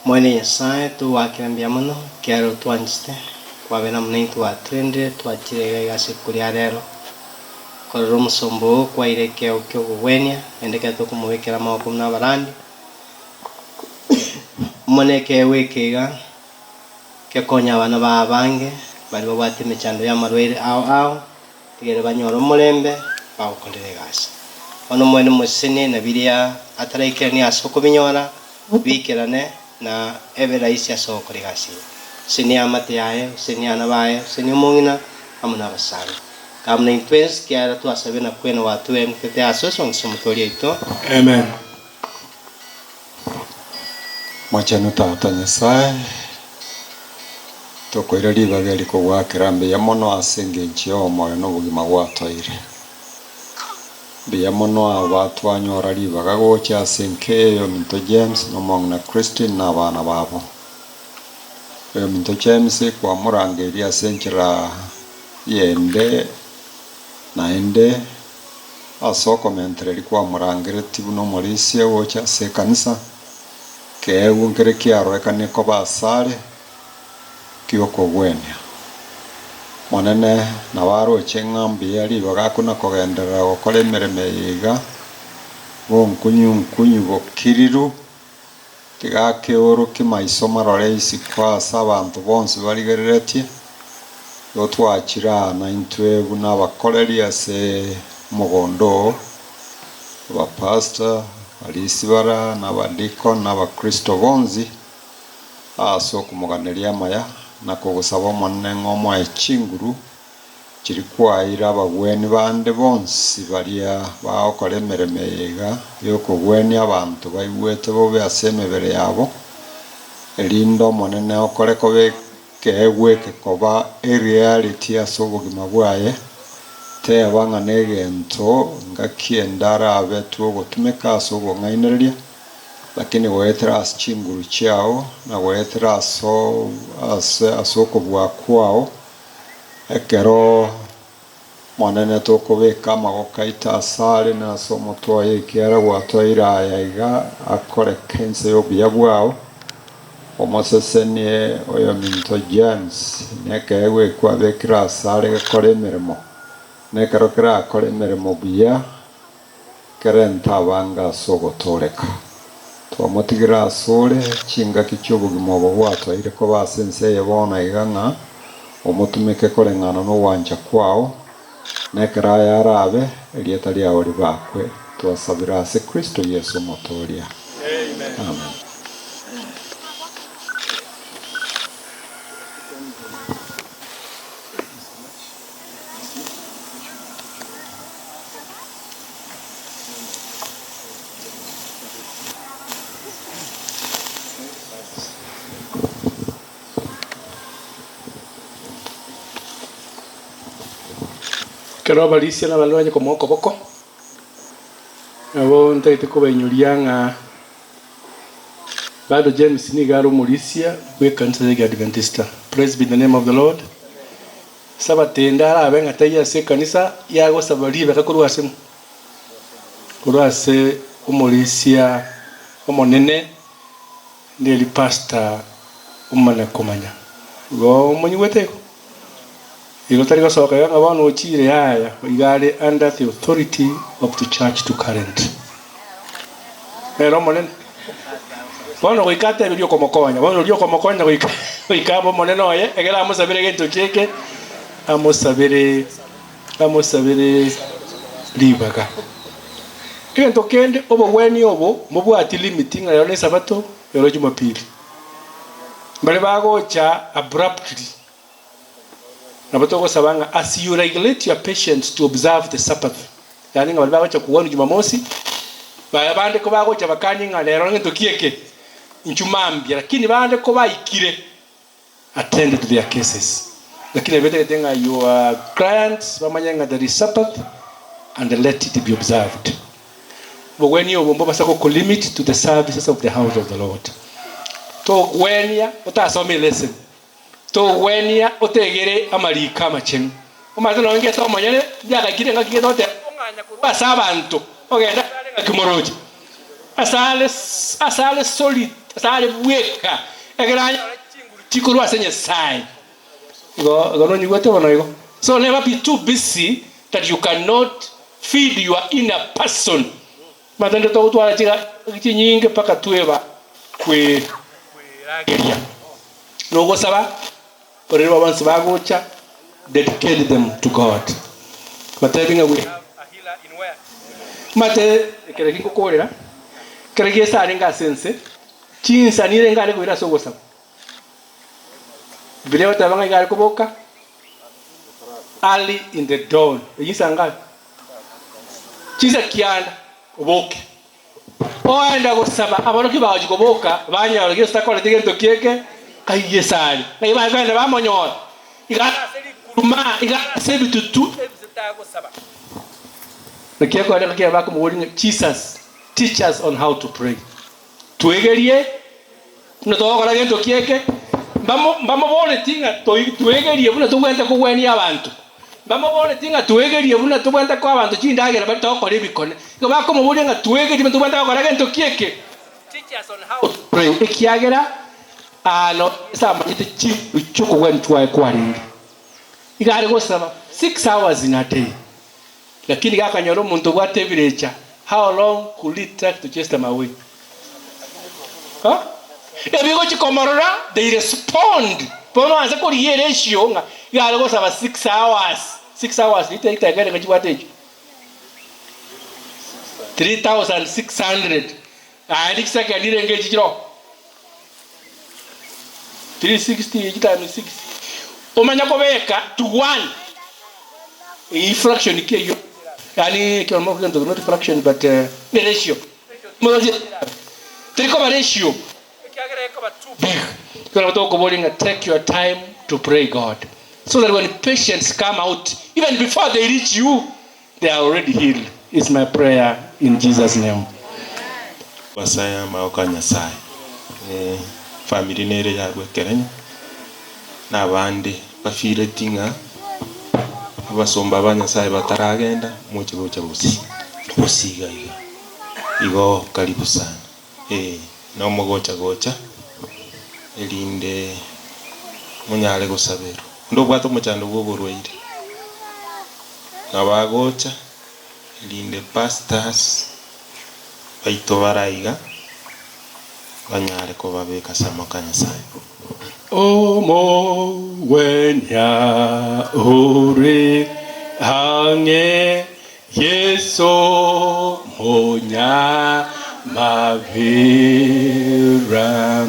Omonene Nyasae, togoakera mbuya mono, ekiagera otwanchete, kwabeire amo naintwe gwatorendire, twachire iga iga ase rituko ria rero, korora omosomba oo kwaire ekeegwa ki'okogwenia, naende ekero tokomobekera amaboko buna abarandi, Omonene ekeegwa eke iga gekonye abana bao abange, baria babwate emechando y'amarwaire ao ao, Egere banyore omorembe bagokorera egasi. Bono omwene omosesenie na biria ataraikeranie ase okobinyora, biikerane na ebe rahisi ase ogokora egasi eye. Sesenia eamate yaye, sesenia abana baye, sesenia omong'ina amo nabasani. Kaa buna intwensi kiagera twasabire na kwena gwatwerentete ase osongiso omotoori oito. Amen. Mochenu Tata Nyasae, tokoira ribaga eri kogoakera mbuya mono ase engencho y'omoyo na obogima gwatoire. Mbuya mono aba twanyora ribaga gocha ase enka eye ominto James na omong'ina Christine na abana babo. Oyominto James kwamorangeirie ase enchera yende naende Ase okomentereria kwamorangeretie buna omorisia gocha ase ekanisa, keegwa nkere kiarorekanire koba asare ki'okogwenia. Monene nabo aroche ng'a mbuya ribaga akuna kogenderera gokora emeremo eye iga, bonkunyu nkunyu bokiriru, tiga akeorokie maiso marore isiko ase abanto bonsi barigereretie. Igo twachire aa naintwe buna abakoreri ase omogondo oo, abapastor, abarisia bara, na abadikoni, na abakristo bonsi, ase okomoganeria amaya, na kogosaba Omonene ng'a omoe chinguru chiria kwaeire abagweni bande bonsi baria bagokora emeremo eye iga y'okogwenia abanto baigwete bobe ase emebere yabo, erinde Omonene okore kobe Keegwa eke koba ereality ase obogima bwaye, teba ng'a negento ngaki ende arabetwe ogotumeka ase obong'ainereria, lakini goetera ase chinguru chiao na goetera ase ase ase okobua kwao, ekero Monene tokobeka amagoko aito asare na ase omotwe oye ekiagera gwatoire aya iga akoreke inse y'obuya bwao. Omosesenie oyominto James nekeegwa ekio abekire asare gekore emeremo, na ekero kerakore emeremo buya, kerente abange ase ogotooreka. Twamotigire asore chingaki chi'obogima obo bwatwaire koba ase ense eye bono iga ng'a omotumeke koreng'ana nogwancha kwao, na ekero aya arabe, erieta riao ribakwe. Twasabire ase Kristo Yeso Omotooria. Amen. Ekero abarisia na abanto banye komoa okoboko, nabo ntagete kobainyoria ng'a bado James nigo are omorisia bw'ekanisa ya Egeadventista. Praise be the name of the Lord. Sabato ende arabe ng'a taiyo ase ekanisa yagosaba ribeka korwa ase ng'o? Korwa ase omorisia omonene neri pastor omane komanya. Igo omonyigwete igo? Igo tari gosoka iga ng'a bono ochire yaya, iga are under the authority of the church to current. Nere omonene. Bono goika atebirie okomokonya, bono oria okomokonya goika goika abe omonene oye, ekero amosabire egento kieke, amosabere amosabere ribaga. Egento kende, obogwenia obo mbobwati limit ng'a rero nesabato, rero jumapili. Mbare bagocha abruptly, nabo togosaba ng'a as you regulate your patients to observe the sabbath, yaani ng'a baria bagocha kogwanwa jumamosi, baria bande kobagocha bakanie ng'a rero ngento ki eke, inchuo mambia, lakini bande kobaikire, attend to their cases. Lakini nabo etagete ng'a your clients bamanye ng'a there is sabbath and let it be observed. Obogwenia obo mbobasa gokolimit to the services of the house of the Lord. Togwenia otasoma eleseni. Togwenia otegere amariiko amachenu. Omanyete nonya ngete omonyene ndiagaikire engaki gete goteba ong'anya korwa ase abanto ogende asare ngaki moroche. Asare asare solid, asare bweka, ekero anyore chinguru chikorwa ase Nyasaye. Igo igo nonyigwete bono igo. So never be too busy that you cannot feed your inner person. Omanyete nde togotwara chiga chinyinge mpaka tweba kwe kwerageria. Nogosaba orere bonsi bagocha dedicate them to God. Batebi ng'a we have a healer in where? Omanyete ekero eki ngokorera, ekero Yeso arenge ase ense, chinsa nirenge are koira ase ogosaba. Bibilia egoteba ng'a iga are koboka early in the dawn, eyio nsa ngapi? Chinsa kianda oboke. Oenda gosaba, aborokigwa bagochia koboka, banyora Yeso takoreti gento kieke, kai Yeso are. Naki bare kogenda bamonyora, iga are ase rikuruma, iga are ase ebitutu ebisete agosaba. Naki ekore ng'a kiaye bakomoboria ng'a Jesus, teach us on how to pray. Twegerie buna togokora gento kieke, mbamo mbamoboreti ng'a toi twegerie buna tobwenerete kogwenia abanto, mbamoboreti ng'a twegerie buna tobwenerete koa abanto chindagera baria togokora ebikone. Igo bakomoboria ng'a twegerie buna tobwenerete gokora gento kieke. Teach us on how to pray, ekiagera aa noo Yeso amanyete chinguru chi'okogwenia kwaye kwarenge. Iga are gosaba 6 hours in a day, lakini gakanyora omonto obwate ebirecha, how long could it take to chase them away? Huh? Ebigochi komorora they respond bono anse korigia eratio ng'a iga are gosaba 6 hours, 6 hours rita ritageka renge chibwate echio 3600 aye chisecond renge echi chiroo. 360 echi times 6 omanye kobeka to 1 eyio fraction ki eyio yaani ekero gento not fraction but ratio teri koba ratio ekiagera ekoba too big ekero nabo tokoboria ng'a take your time to pray God so that when patients come out even before they reach you they are already healed is my prayer in Jesus name. Basae amaboko a Nyasae. Family nere yarwa ekerenyo, na abande bafireti ng'a abasomba ba Nyasae bataragenda moche gocha gosiga iga. Igo karibu sana eh, nomogocha gocha erinde monyare gosaberwa. Onde obwate omochando bwa oborwaire nabo agocha erinde pastors baito bare aiga banyare kobabeka ase amaboko a Nyasae. Omogwenia ore ang'e Yeso monyamabera,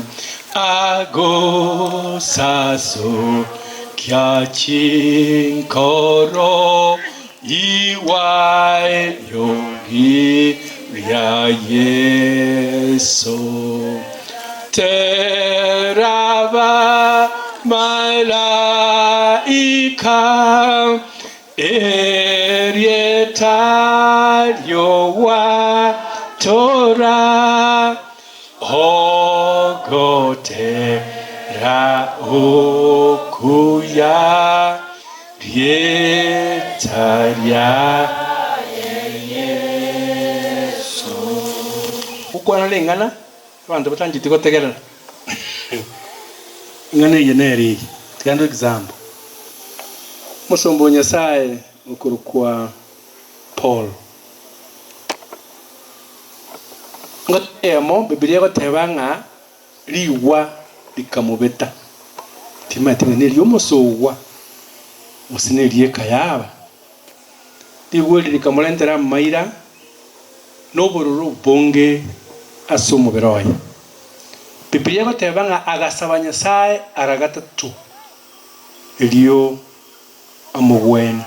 agosasokia chinkoro igwa eriogi ria Yeso. Teraba malaika Erieta ri'ogwatora ogotera okuya, rieta riaye Yeso. Gokwana ring'ana abanto batancheti gotegerera. Ing'ana eye nere eye, tiga ndue example. Omosomba o Nyasae okorokwa Paul. Engaki eyemo Bibilia egoteba ng'a rigwa rikamobeta. Timanyeti ng'a neria omosogwa gose neria ekayaba. Rigwa eri rikamorentera amaira na obororo obonge ase omobere oye. Bibilia egoteba ng'a agasaba Nyasae ara gatato, erio amogwenie.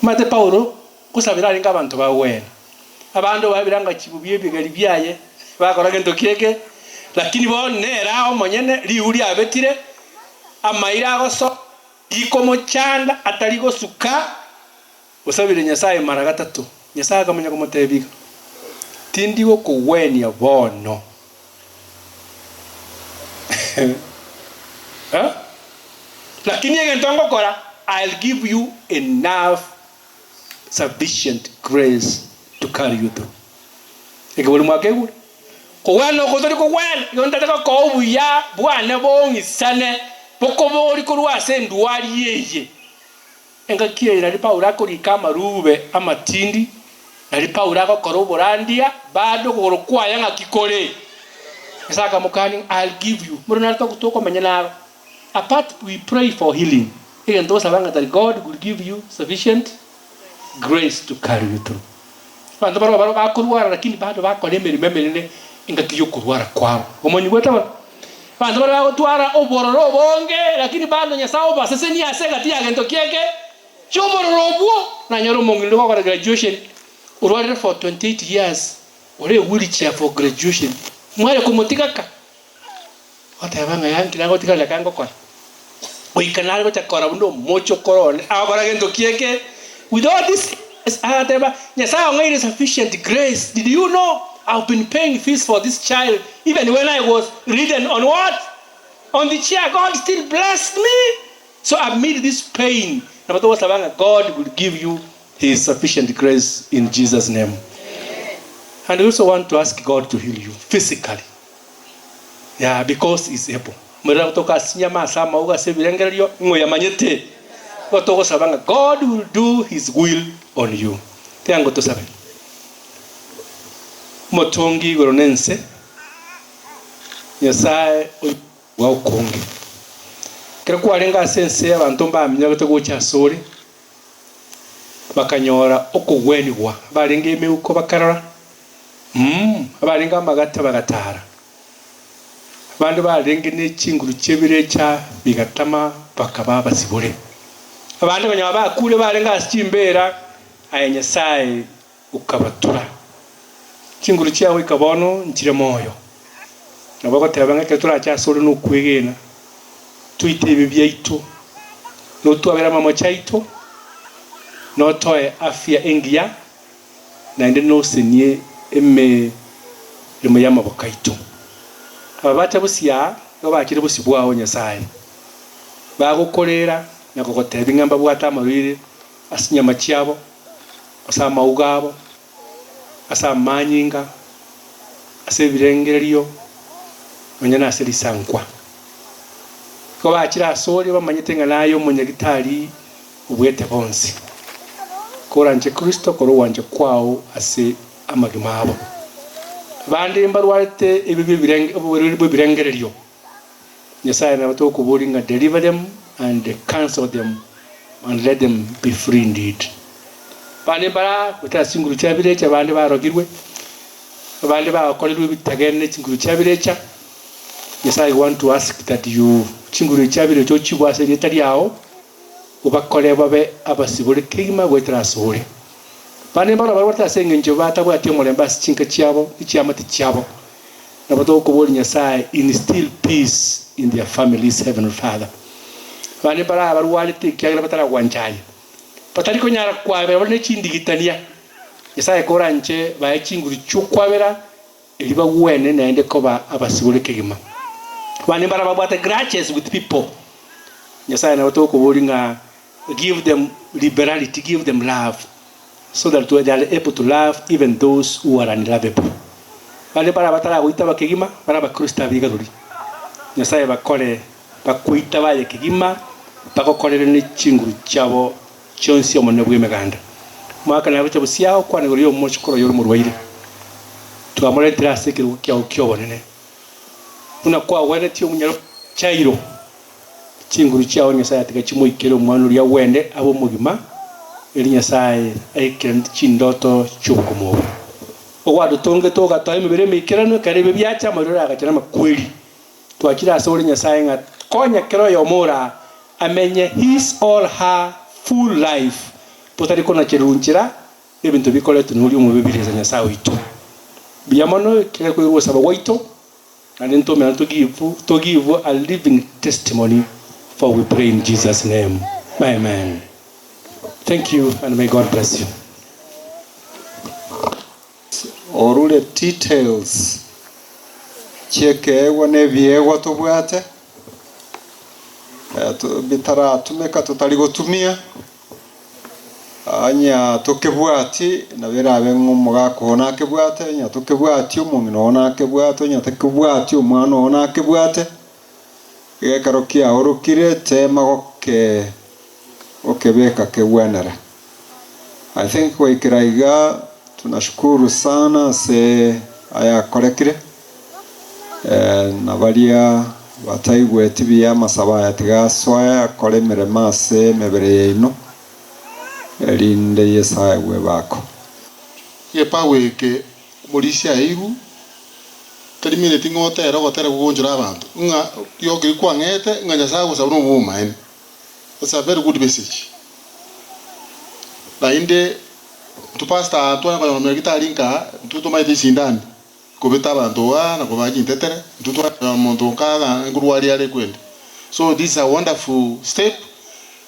Omanyete Paulo ngosabera arenge abanto bagwena, abande obabiranga chibubi ebigeri biaye bakora gento kieke, lakini bono nere aa omonyene riu riabetire, amaira agosoa, rikomochanda atari gosuka. Osabire Nyasae mara gatato. Nyasae akamanya komotebia iga, Tindi gokogwenia bono. Eh? Lakini egento ngokora, I'll give you enough sufficient grace to carry you through. Ekebori mwakeigure? Kogwena oko tori kogwena, igo ntate gokoa obuya bwane bong'isane, bokobori korwa ase endwari eye. Engaki eye nario Paulo akorika amarube amatindi, nario Paulo agokora oborandia, bado okogoro kwaye ng'aki kore. Nyasae akamokania ng'a I'll give you. Moro naro tokomenya naro. Apart we pray for healing, egento ogosaba ng'a that God will give you sufficient grace to carry you through. Abanto baroo baroo bakorwara lakini bado bakora emeremo emenene engaki yokorwara kwabo. Omonyigwete bono? Abanto baria bagotwara obororo obonge lakini bado Nyasae obasesenie ase egati ya gento kieke ki'obororo obwo. Nanyora omong'ina onde gokora graduation orwarire for 28 years ore ewheelchair for graduation mware komotiga ka? Goteba ng'a yaya nki nagotiga reka ngokora. Goika nare gocha kora buna omochokoro one agokora gento kieke with all this agateba Nyasaye ong'eire sufficient grace did you know I've been paying fees for this child even when I was ridden on what on the chair God still blessed me so amid this pain nabo togosaba ng'a God will give you his sufficient grace in Jesus name and we also want to ask God to heal you physically Yeah, because is able. Morero gotoka ase chinyama, ase amauga, ase ebirengererio, ng'o oyamanyete? Igo togosaba ng'a God will do his will on you. Tiga ngo tosabe. Omotongi igoro na ense, Nyasae oigwa okonge. Ekero kwarenge ase ense abanto mbaminyogete gocha asore, bakanyora okogwenigwa, barenge emeuko bakarora, Mh, abarenge amagata bagataara, abande barenge ne chinguru chi'ebirecha bigatama bakaba abasibore. Abande konya bakure barenge ase chimbeera, aye Nyasae okabatura. Chinguru chiao goika bono nchire moyo. Nabo ogoteba ng'a ekero torache asore nokwegena, toite ebibe biaito, notwabere amamocho aito, notoe afya engiya, naende nosenie emeremo y'amaboko aito. Aba bacha bosio aa, nigo bachire bosio bwao Nyasae, bagokoreera na kogotebia ng'a mbabwate amarwaire ase chinyama chiabo, ase amauga abo, ase amanyinga, ase ebirengererio, nonya nase risankwa. Nigo bachire asore bamanyete ng'a naye omonyagitari obuete bonsi. Koranche Kristo kora ogwancha kwao ase amagima abo. Abande mbarwarete ebibe oborwaire bw'ebirengererio. Nyasae nabo tokoboria ng'a deliver them and counsel them and let them be free indeed. Abande mbara goetera ase chinguru chia birecha, abande barogirwe, abande bagokorerwa ebitagene ne chinguru chia birecha. Nyasae I want to ask that you chinguru chia birecha ochibwe ase erieta riao. Obakore babe abasibore kegima goetera asore. Bande mbarabwo barwarete ase engencho batabwati omorembe ase chinka chiabo ne chiamate chiabo. Nabo togokoboria Nyasae instill peace in their families Heavenly Father. Bande mbarabe barwarete ekiagera bataragwancha aye. Batari konyara kwabera bare ne chindigitania. Nyasae koranche bae chinguru chiokwabera erio bagwene naende koba abasibore kegima. Bande mbara babwate grudges with people. Nyasaye nabo tokoboria ng'a give them liberality, give them love so that they are able to love even those who are unlovable. Bande mbara bataragoitaba kegima bare abakristo abigarori. Nyasaye bakore bakoitaba aye kegima bagokorere ne chinguru chiabo chionsi Omonene bw'Emeganda. Omogaka nagocha bosio ao kwana igoro y'omochokoro oyore omorwaire. Twamoretire ase ekerogo kiao ki'obonene, buna kwagwenetie omonyaro Jairo. Chinguru chiao Nyasae atiga chimoikere omwana oria agwene abe omogima, erio Nyasae aikeranie chindoto chi'obokima obo. Ogwadotongete ogatoa emebere emeikeranu, ekero ebibe biacha, amarwaire agacha namakweri. Twachire ase ore Nyasae ng'a konya kera oyomo ora amenye his or her full life botari konachererwa nchera ebinto bikoretwe noria omobe bireza Nyasae oito. Mbuya mono ekero koirwa ogosaba gwaito naende ntomerane to give to give a living testimony for we pray in Jesus name Amen. Thank you and may God bless you. Orure details chi'ekeegwa na ebiegwa tobwate, bitaratumeka totari gotumia. Onye tokebwati, nabo erabe ng'a omogaka oo nakebwate, onye tokebwati omong'ina oo nakebwate, onye tokebwati omwana oo nakebwate, iga ekero kiaorokire tema goke gokebeka kegwenere. I think goikera iga tunashukuru sana ase ayakorekire, na baria bataigweti buya amasabo aya tiga asoe akore emeremo ase emebere yaino. Erinde Yeso aegwe ebako. Egepago eke omorisia aeirwe, tari mineti ng'a otere ogotera gogonchora abanto, ng'a rioki rikwang'ete ng'a Nyasae agosaba nobe omomaene. That's a very good message. Naende intwe pastor aa twanya konyora omonyagitari nkaa, intwe tomaete esindani kobeta abanto igaa na kobaa chintetere, intwe twanya konyora omonto nkaa igaa nkorwaria are kwende. So this is a wonderful step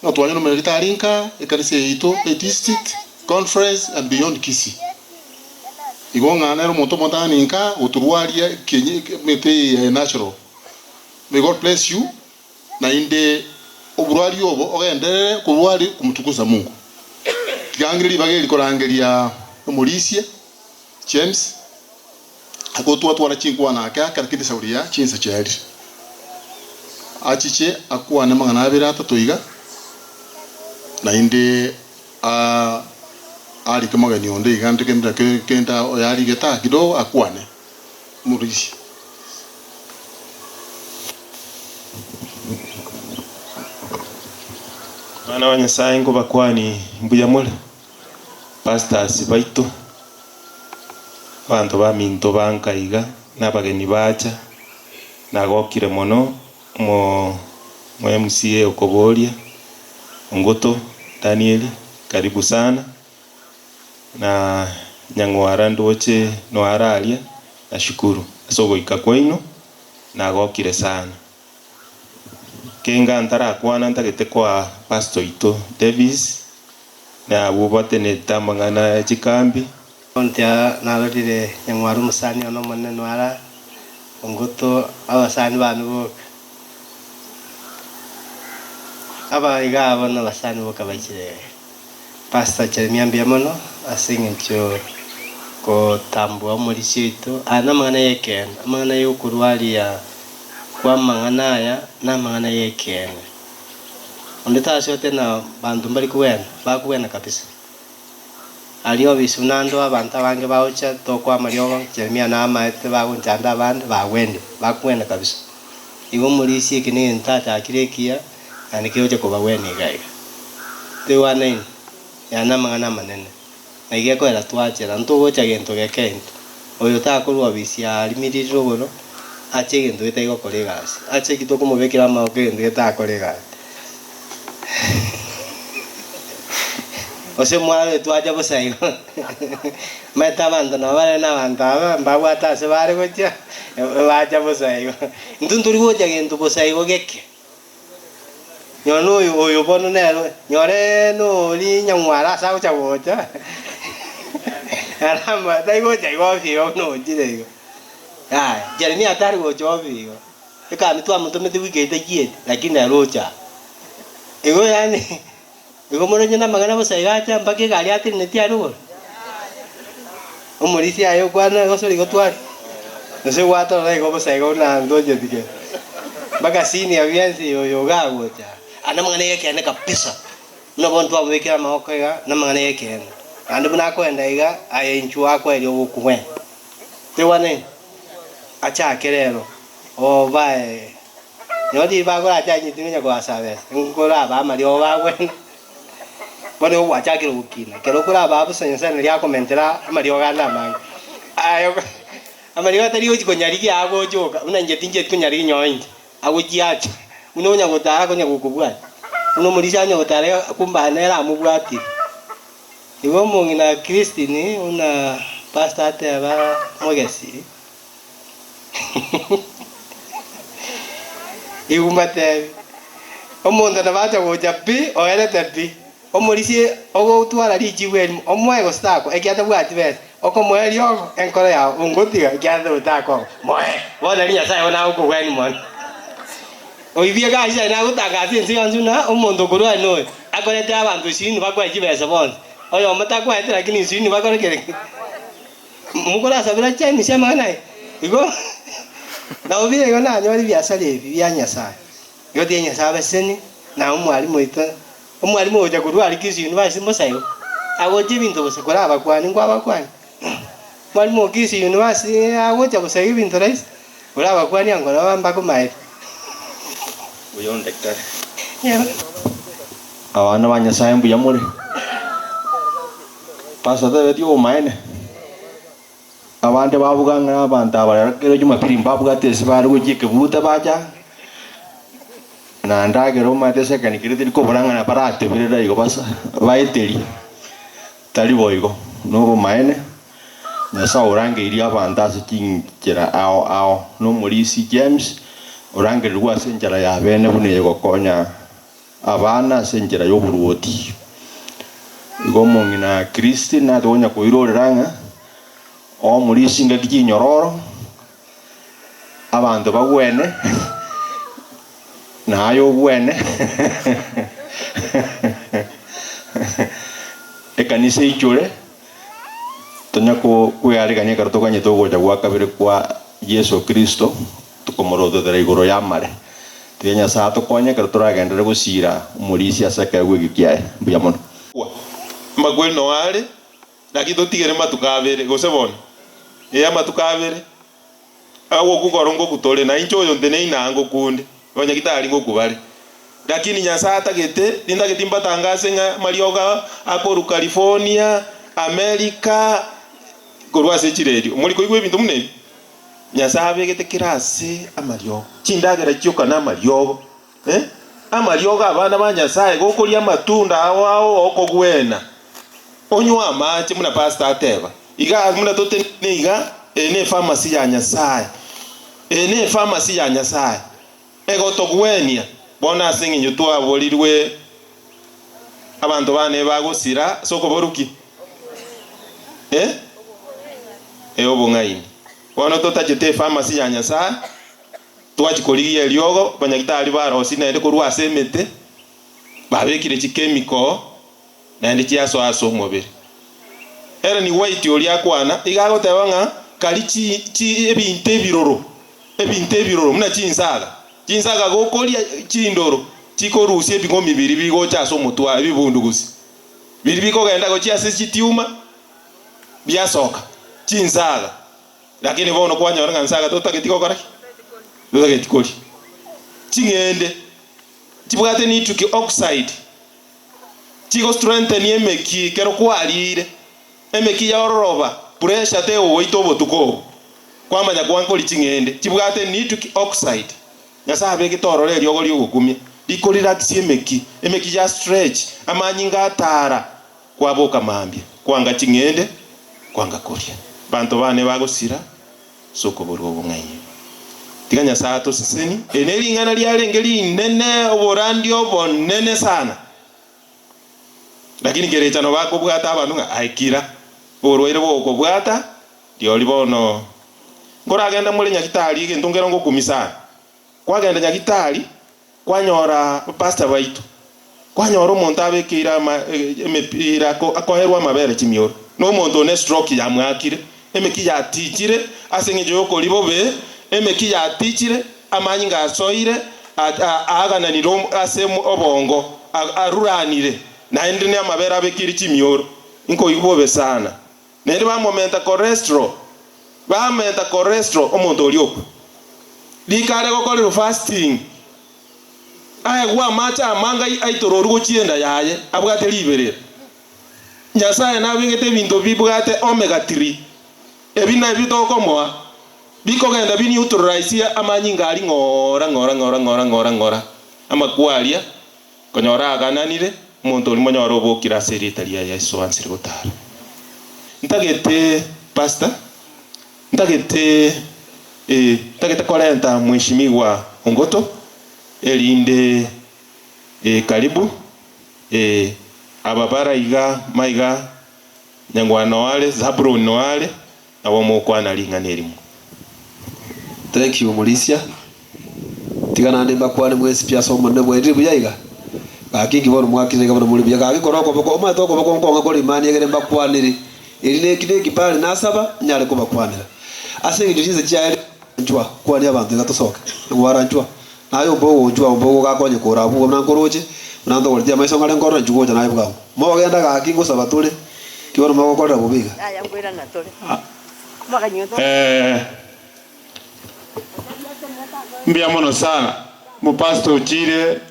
ng'a twanyora omonyagitari nkaa, ekanisa eye yaito, edistrict, conference and beyond Kisii. Igo ng'a nere omonto omotang'ani nkaa gotorwaria ekenye emete eye ya natural. May God bless you. Naende oborwaria obo ogenderere korwaria komotukusa Mungu. Tiga ngire ribaga eri korangeria omorisia James agotwatwara chinkwana ake ake lakini esauri ya chinsa chiarire. Achiche akwane amang'ana abere atato iga naende arike mogeni onde iga ande kende kende oyarigete aa kidogo akwane omorisia. Abana ba Nyasae nkobakwani mbuya more, pastors baito, abanto baminto ba nka iga, na abageni bacha, nagokire mono omo MCA okoboria, Ongoto Daniel karibu sana, na nyang'wara ndoche noare aria, nashukuru ase ogoika kwaino, nagokire sana. Kenga ntarakwana ntagete koa pastor oito Davis na abwo batenenete amang'ana ya chikambi. Ontia narorire nyang'wara omosani one omonene nwara ongoto abasani bane boka. Aba iga abo nabasani boka bachire. Pastor Jeremia mbuya mono ase eng'encho gotambua omorisia oito. Aya namang'ana y'ekeene, amang'ana y'okorwaria kw'amang'ana aya namang'ana y'ekeene. Onde tasoete na banto mbari kogwena, bakogwena kabisa. Aria obisi buna ando abanto abange bagocha tokoa amariogo, Jeremia namaete bagonchanda abande bagwenire, bakogwena kabisa. Igo omorisia eke negento achakire ekiya naende kegocha kobagwenia iga iga. Toigwanaine? Aya namang'ana amanene, na iga ekoera twachera, ntogocha gento geke intwe. Oyo takorwa obisi aarimiriri rogoro, ache egento getari gokora egasi. Ache ki tokomobekera amaboko egento getakora egasi. Gose mwarore twacha bosa igo, omanyete abanto nabo bare na abanto aba mbabwate ase bare gochia, bacha bosa igo. Intwe ntori gocha gento bosa igo geke. Nyora noyo oyo bono nere nyore nori nyang'wara ase agocha gocha aramba tari gocha igo obi igo buna ochire igo. Yaya, Jeremia tari gocha obi igo, ekambi twamotomete wiki eye tachieti, lakini nere ocha aa. Igo yaani igo moronye namang'ana bosa iga acha mpaka egari ateneneti aria igoro. Omorisia aye okwana gose igo tware, gose gwatorora igo bosa igo buna ntocheti kere. Mpaka senior bwensi oyo iga agocha aa, namang'ana ya ekeene kabisa, buna bono twamobekire amaboko iga, namang'ana ya ekeene. Naende buna akoenda iga, aye inchuo akoeria ogokwa. Toigwanani? Achake rero, obae Nonye riria bakorache inche ting'enya koasaba besa, nkoraba amariogo bagwena, bono nigo gwachakire gokina. Ekero okoraba bosa Nyasae nario akomentera amariogo ande amange. Aye amariogo atari gochi konyarigia agocha oka, buna inche tincheti konyarigia nonye inche, agochiacha, buna onya gotara akonya gokobwatia, buna omorisia onya gotara iga kumbe aye nere amobwatire. Igo omong'ina Christine buna pastor ateba mogesi. Igo mbatebi, omonto nabo acha gocha pi, oerete pi, omorisie ogotwara richibu erimo, omoe gose takoa, ekiagera tabwati besa, okomoa eriogo, enkoro yao ongotiga, ekiagera otakoa, moe. Bono nari Nyasae bono agokogwenia mono. Oibie egasi aye nagotangasa ense yonsi buna omonto okorwania noyo, akorete abanto ishirini bakoe chibesa bonsi. Oyomo takwanete lakini inse nigo akore kere ki? Mokorasabera James amang'ana aya? Igo nabo buya igo nanyore ebiasara ebi bia Nyasaye. Igo tiga Nyasaye abasesenie, na omwalimu oito, omwalimu ogocha korwa aria Kisii University mbosa igo, agocha ebinto bosa korabakwanie nkwabakwania. Mwalimu o Kisii University agocha bosa iga ebinto rahisi, orabakwanie ankoro mbakomaete. Oyo ndaktari. Abana ba Nyasae mbuya more? Pastor tabetie obomaene? Abande babuga ng'a abanto aba rero kera jumapili mbabwate ase bare gochia ekebuta bacha, na ndagera omanyete ase ekegeni keria teri kobora ng'a barateberera igo basa baeterie, tari boigo, nobomaene, Nyasae orangeirie abanto ase chinchera ao ao, na omorisia James orangererigwe ase enchera ya bene buna eyegokonya abana ase enchera y'oboruoti. Igo omong'ina Kristi natokonya koirorera ng'a omorisia chingaki chinyororo, abanto bagwene, na aye ogwene, ekanisa eichore, tonya kwearegania ekero toganyete ogocha gwa kabere kwa Yeso Kristo. Tokomorototera igoro y'amare. Tiga Nyasae atokonye ekero toragenderere gosiira omorisia ase ekeegwa eke kiaye. Mbuya mono. Amakweri noo are, naki totigere matuko abere, gose bono? Ee, amatuko abere. Agokwa koro ngokwa tore, na inche oyo nteneine aa ngokunde, abanyagitari ngokwa bare. Lakini Nyasae atagete, nintagete mbatangase ng'a amariogo akorwa California, America, korwa ase chiredio. Mori koigwa ebinto buna ebi? Nyasae abegete kera ase amariogo, chindagera chioka namariogo, eh, amariogo abana ba Nyasae, gokoria amatunda ao ao okogwena, onywe amache buna pastor ateba, iga buna totenene iga, eye ne epharmacy ya Nyasae, eye ne epharmacy ya Nyasae, egotogwenia bono ase eng'encho twaborirwe abanto bane bagosira ase okoborwa ki? Eh? Eh, obong'aini. Bono totachete epharmacy ya Nyasae, twachia korigia eriogo, abanyagitari barosie naende korwa ase emete, babekire chichemical, naende chiasoa ase omobere. Ellen White oria akwana, iga agoteba ng'a kari chi chi ebinto ebiroro, ebinto ebiroro buna chinsaga, chinsaga gokoria chindoro chikorusia ebing'omi biria bigocha ase omotwe aye ebibundugusi, biria bikogenda gochia ase chitiuma biasoka, chinsaga. Lakini bono kwanyora ng'a nsaga totageti gokora ki? Totageti koria. Ching'ende chibwate nitric oxide. Chigo strengthen emeki ekero kwariire, emeki yaororoba, pressure tegogoita obotuko obo. Kwamanya kwankori ching'ende chibwate nitric oxide. Nyasae abegete ororo eriogo riogokumia, riko relax emeki, emeki ya stretch, amanyinga atara, kwaboka mambia, kwanga ching'ende, kwanga koria. Banto bane bagosira ase okoborwa obong'aini. Tiga Nyasae atosesenie. Eri nering'ana riarenge rinene, oborandia obonene sana. Lakini kerechano bakobwata abanto ng'a aye kira, oborwaire bogokobwata, riori bono nkoragenda more nyagitari egento nkero ngokumia sana. Kwagenda nyagitari, kwanyora pastor baito, kwanyora omonto abekeire ama emepira akoerwa amabere chimioro, na omonto one estroke yamwakire, emeki yatichire ase eng'encho yokoria bobe, emeki yatichire, amanyinga asoire, aagananire ase obongo, aruranire, naende na amabere abekeire chimioro, nkoigwa bobe sana. Naende bamomenta cholesterol, bamenta cholesterol omonto oria okwe. Rika are gokorerwa fasting, aegwe amache amange aitororwe gochia enda yaye, abwate riberera. Nyasaye nabegete ebinto bibwate omega 3, ebi nabio tokomoa, bikogenda bi neutralize amanyinga aria ng'ora ng'ora ng'ora ng'ora ng'ora ng'ora, amakwa aria. Konyora aagananire, omonto oria monyore obokire ase erieta ria Yeso ansire gotara. Ntagete, Pastor, ntagete, ee, ntagete korenta Mheshimiwa Ongoto, erinde, ee, karibu, ee, aba bare iga, maiga, Nyangwana noare, Zabulon noare, nabo mokwana ring'ana erimo. Thank you omorisia. Tiga naende mbakwane mwensi pi ase Omonene bwairire buya iga. Gaki inki bono mwakire iga buna more buya? Gaki kora okoboko, omanyete okoboko nkong'e kore imani egere mbakwanere. Eri neki nekibali nasaba nyare kobakwanera. Ase engencho chinsa chiaye ranchwa, kwania abanto iga tosoke. Nigwaranchwa. Naye ombe ogonchwa, ombe ogogakonye kore abwo buna nkoroche, buna ntogoretie amaiso ng'are nkorora inchuo gocha naye bwango. Mogenda gaki ngosaba tore, ki bono mogokorera bobe iga? Eh, mbuya mono sana mopastor ochire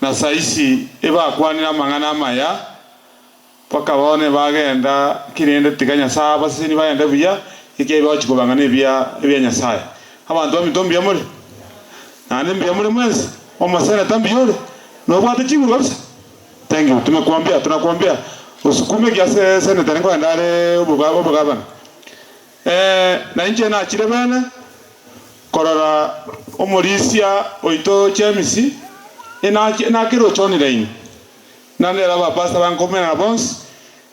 na saisi ebakwanire amang'ana amaya mpaka bono ebagenda ki rende tiga Nyasaye abasesenie bagende buya ekiagera bagochia kobang'ana ebia ebia Nyasaye. Abanto baminto mbuya more? Naende mbuya more mwensi? Omoseneta mbuya ore? Nobwate chinguru kabisa? Thank you tumekuombea tunakuombea usukume ekiagera senator ninkogenda are oboga obogabana. Na inche nachire bene korora omorisia oito James, nakeroche online, naende ere abapastor bankomenana bonsi,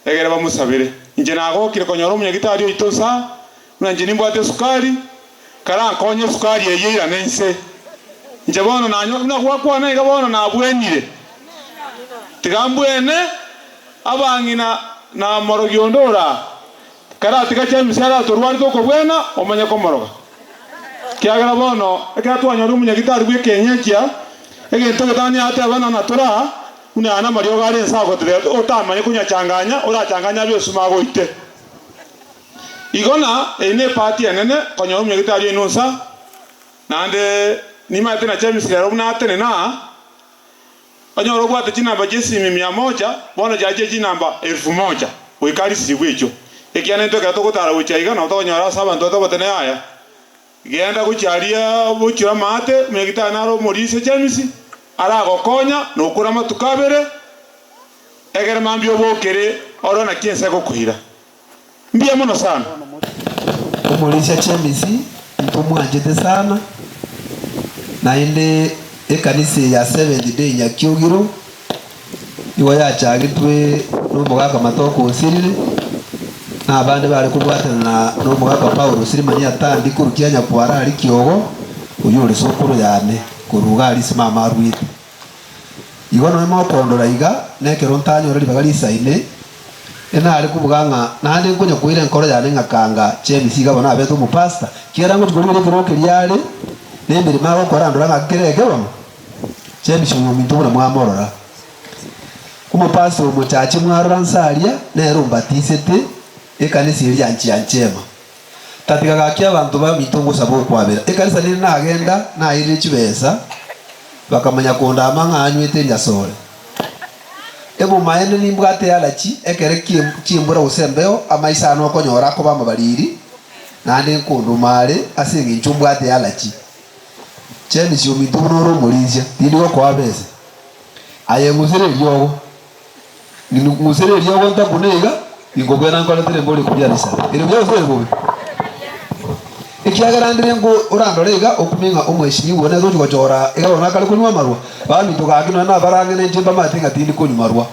egere bamosabere. Inche nagokire konyora omonyagitari oito nsa, buna inche nimbwate esukari, karankonye esukari eyio eirane inse. Inche bono nanyo buna gwakwana iga bono nabwenire, tiga mbwene abang'ina na morogi onde oraa. Karatiga James aratorwarete okobwena, omanye komoroga. Ekiagera bono ekero twanyorire omonyagitari bw'ekenyekia, egento egetang'ani ateba ng'a natora, buna aya namariogo are inse agotebia otamanye konyachanganya, orachanganye abe esuma agoite. Igo na eye nebahati enene konyora omonyagitari oino nsa, naende nimanyete na James rero buna atenene aa, Onyore obwate chinamba chi'esimi mia moja, bono chiachire chinamba elfu moja, goika arisirigwe echio. Ekiagera intwe ekero togotara gochia aiga nabo tokonyora ase abanto batobotene yaya. Genda gochia aria bochire amaate, omonyagitari nare omorisia James, aragokonya nokore amatuko abere, egere mambia obokere orore naki ense egokoira. Mbuya mono sana. Omorisia James ntomwanchete sana, naende ekanisa eye ya Seventh Day Nyakiogiro nigo yachagetwe nomogaka Matoke osirire, na abande bare kobwatana nomogaka Paulo Sirimani Atandi korwa Kianyakwara aria Kiogo, oyio ore sokoro yane korwa iga aria simama arwete. Igo nonya mokondora iga, nekero ntanyore ribaga risaine, enare kobuga ng'a naende nkonya koira enkoro yane ng'a kanga James iga bono abete omopastor, kiagera ngochia korigereria ekerogo keria are, na emeremo agokora ndora ng'aki kere eke bono. James oyo ominto buna mwamorora. Omopastor omochache mwarora nse aria, nere ombatisete ekanisa eria ya Njia Njema. Tatiga gaki abanto baminto ngosaba okwabera. Ekanisa nere nagenda nairire chibesa, bakamanya kondama ng'a anywete enyasore. Ebomaene nimbwate ealachi ekere ki'embura gose embeo, amaiso aane okonyora akoba amabariri, naende nkonduma are ase engencho mbwate ealachi. James ominto buna ore omorisia, tindi gokoa besa. Aye ng'usere eriogo. Ng'usere eriogo ntakune iga, ninkobwena nkoretere mbori koria risase. Ere buya gose ere bobe? Ekiagera ndire nko orandore iga, okumie ng'a omweshimiwa one tochi gochora iga bono akare konywa amarwa. Baminto gaki nonya nabarang'e nainche mbamanyete ng'a tindi konywa marwa.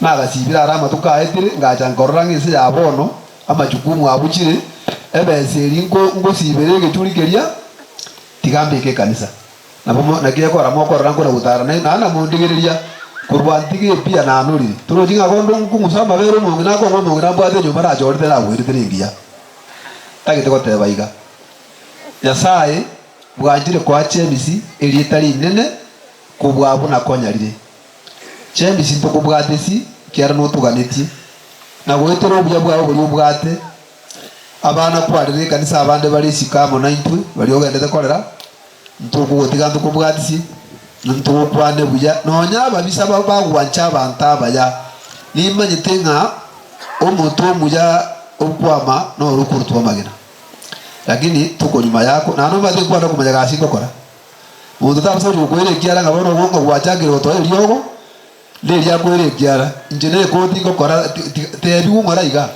Nagasibire are amatuko aetire, ngacha nkorora ng'a ense ya bono amachukumu abuchire, ebesa eria nko ngosibera egechuri keria, tiga mbeke ekanisa. Nabo mo, naki ekora mokorora nkona gotara nainwe, naende namondigereria korwa ntige epia nanorire. Torochi ng'a konde nkong'usa amabere omong'ina akong'a omong'ina mbwate enyomba nachorete nagwerete nengiya. Ntagete goteba iga, Nyasae bwanchire koa James erieta rinene kobua buna konyarire. James ntokobwatesi ekiagera notoganetie, na goetera obuya bwao boria obwate, abana kwarire ekanisa abande bare isiko amo naintwe baria ogendete korera, Ntokogotiga ntokobwatisie, na ntogokwane buya, nonya ababisa bagwancha abanto abaya. Nimanyete ng'a omote omuya okwama noro okorutwa amagena, lakini tokonyuma yako, naende omanyete nkwanda komanya gasi ngokora. Monto tabasa gochia gokoira ekiara ng'a bono ng'a gwachakire gotoa eriogo, neria akoira ekiara, inche nekoti ngokora tebiwa ng'ora iga.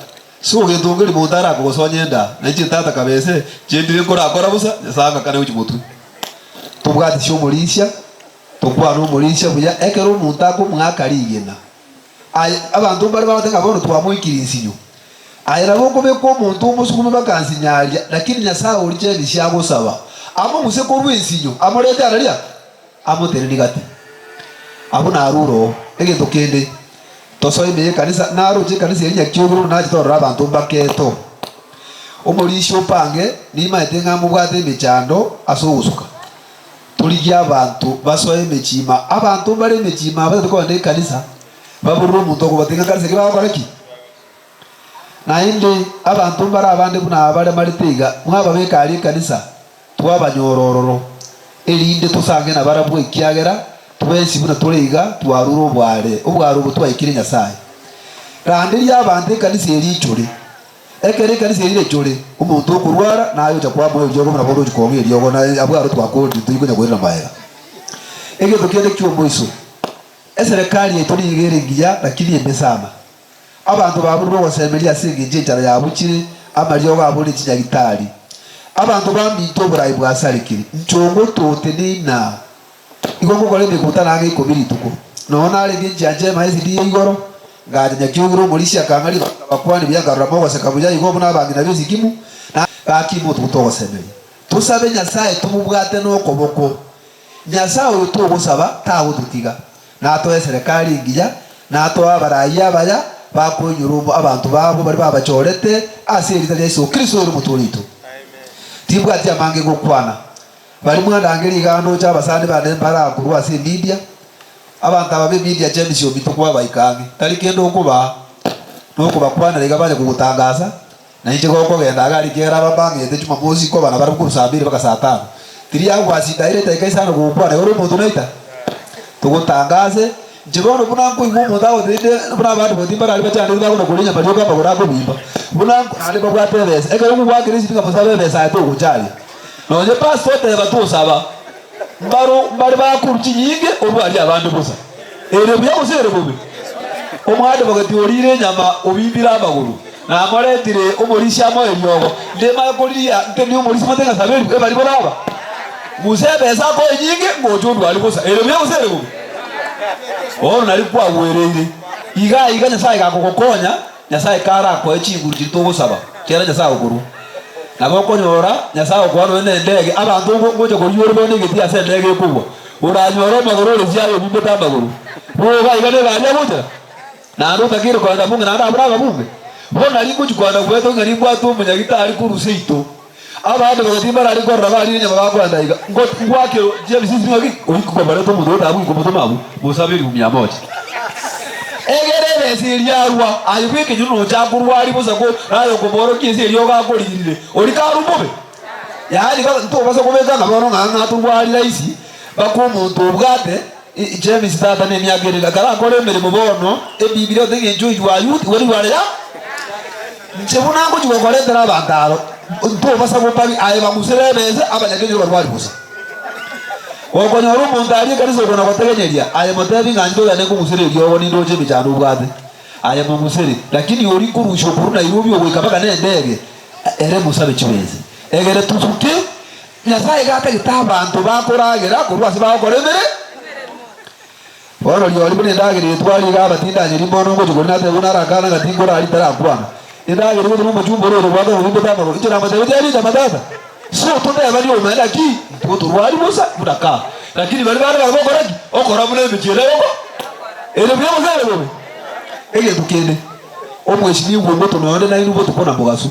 Ase ogento nkeri monto arakogosonya enda, na inche tata kabese, inche ndire nkorakora bosa, Nyasae angakane gochia motwe. Tobwatisie omorisia, tokwane omorisia buya, ekero omonto akomwaka rigena. Aye, abanto mbare bagoteba ng'a bono twamoikirie nsinyo. Aye nabo okobeka omonto omosukume mpaka nsinyo aria, lakini Nyasae oria chemisia agosaba, among'use korwa ensinyo, amorete araria, amotenenie gati. Abwo narure oo. Egento kende, tosoe ime y'ekanisa, naroche ekanisa eria nyakiogire buna nache torore abanto mbaketo. Omorisia opange, nimaete ng'a mobwate emechando ase ogosuka. Torigie abanto basoe emechima. Abanto mbare emechima abatari kogenda ekanisa, baborire omonto okobatenga ekanisa eke bagokora ki? Naende abanto mbare abande buna aba baremarete iga, mwababeka aria ekanisa, twabanyora ororo, erinde tosange nabarabwo ekiagera twensi buna tore iga twarure obware, obware obo twaikire Nyasae. Randeria abanto ekanisa eria ichore. Ekero ekanisa eria echore, omonto okorwara naye ocha kwamoa eriogo buna bono ochia kong'a eriogo na abwo aro twakorire tori konya koirana magega. Egento kende ki'omoiso, eserekari yaito nigo ere engiya lakini embe sana. Abanto baburwe ogosemeria ase engencho enchara yabuchire, amariogo abo ne chinyagitari. Abanto baminto oborai bwasarekire, nchongo toteneina. Igo ngokora emekutano ang'e ikomi rituko. Nonya narenge nchiancha ema esidi ya igoro, ngacha nyakiogire omorisia akang'a ribaga nkabakwania buya nkarora mogoseka buya igo buna abang'ina b'Esikimu, na gaki motuguta ogosemeria. Tosabe Nyasae tomobwate nokoboko. Nyasae oyo togosaba tagototiga. Natoe eserekari engiya, natoe abarai abaya bakoinyora abanto babo baria babachorete ase erieta ria Yeso Kristo oyore omotwe oito. Timbwati amange gokwana. Baria mwandangeria iga ndoche abasani bane mbarakorwa ase emedia, abanto aba b'emedia James ominto kwabaika ang'e, tari kende okobaa, nokobakwanera iga banye kogotangasa, Na inche gokogenda iga aria kera aba mbang'ete Jumamosi nkoba nabarabwo korwa saa mbiri mpaka saa tano. Tiria gwasinda aire edaika isano gokwana igoro omonto naita. Togotangase, inche bono buna nkoigwa omonto agotebia inde buna abande boti mbarari bachandete bakona koria enyama rioka amagoro akobimba. Buna nko naende mbabwate ebesa. Ekero okogwakera esimi ng'a mosabe ebesa aye togocharia. Nonye pastor oteba tosaba, mbaro mbare bakorwa chinyinge orwarie abande bosa. Ere buya gose ere bobe? Omwadvocate orire enyama obimbire amagoro, namoretire omorisia amoe eriogo, ndimanye koriria ntenie omorisia mote ng'a sabe ebari boraba. Musa ebesa akoe enyinge ngocha ondware bosa. Ere buya gose ere bobe? Bono nari kwagwereire. Iga iga Nyasae gakogokonya, Nyasae karakoe chinguru chiria togosaba, kera Nyasae okorwa. Nabo okonyora Nyasae okoa nonya nendege, abanto ngocha korigia ore bono egetii ase endege ekogwa. Oranyore omogoro ore chiaye obimbete amagoro. Boka iga negari agochera, naende otakeire kogenda bunge naende abure ababunge. Bono nari ngochia kogenda goeta ng'a nimbwate omonyagitari korwa seito. Abande bagati mbarare korora barire enyama bakoenda iga. Ngo ngwake chiebisisi ng'aki oiki kobareta omonto oyo tabu ikomotoma abwo mosabe elifu mia moja. Egere ebesa eria arwa aye bw'ekenyoro nocha korwa aria bosa ko naye okomorokia ense eria ogakoririre ori karwe bobe. Yaani ba ntobasa kobeka ng'a bono ng'a ng'a torwari rahisi mpaka omonto obwate James tata na emiaka ere iga karakore emeremo bono ebibilia ote eng'encho oywo ayuti igo nigo are ya inche buna ngochia gokoretera abanto aro ntobasa gopari aye bang'usere ebesa abanyakenyoro barwari bosa. Gokonyora omonto aria ekanisa okona gotegenyeria aye motebi ng'a inche togende nkong'usere eriogo nindoche emechando obwate aye mong'usere lakini oria nkorusia okorwa Nairobi ogoika mpaka na endege ere mosabe chibesa egere tusuke Nyasae iga atagete abanto bakoragera korwa ase bagokora emere. Bono riori buna endagera eye tware iga abatindanyeri mono ngochia koria natebe buna arakana ng'a tinkorari ntarakwana. Endagera eye buna omochumba ore ore bwate obobimbete amagoro. Inche namotebetie arie chama tata. So totebani obomaene naki intwe torwari bosa buna kaa. Lakini baria bande bare gokora ki? Okora buna emechie ere goko ere buya gose ere bobe. Egento kende, omweshimiwa ogoto nonde nainwe botuko na mogaso.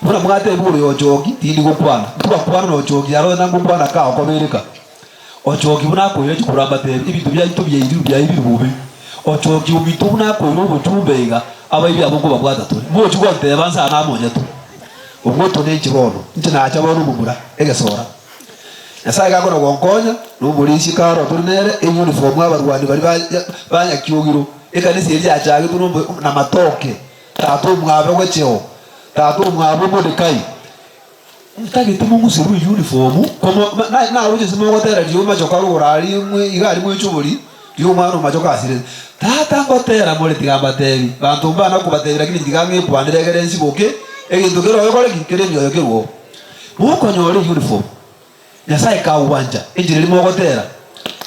Buna mwatebigwe oyo ochoki, tindi gokwana. Ntibakwana na ochoki aro na ngokwana ka okobereka. Ochoki buna akoira chikura mbatebi, ebinto biaito biairiru biaibirwe bobe. Ochoki ominto buna akoira obochumbe iga, abaibi abwo nkobabwata tore. Mochi gonteba nsa namonyetwe. Omonto ninche bono, inche nacha bono omomura, egesora. Nyasae gakona gonkonya, na omorisia karo tore nere, euniform abarwani baria ba banyakiogiro, ekanisa eria yachagetwe nombo namatoke. Tata omwabo gocheo, tata omwabo Modekai, ntagete mong'userwe eyunifomu, komo na naroche ase mogotera riria omachoka rogoro aria mwe iga aria mwechobori, riria omwana omachoka asirete. Tata ngotera more tiga mbatebi, banto mbana kobatebi lakini tiga ng'ekwanere egere nsiboke, egento kere oyokore ki? Kere emioyo kerwo. Mokonyora eyunifomu, Nyasae kagwancha enchera eria mogotera,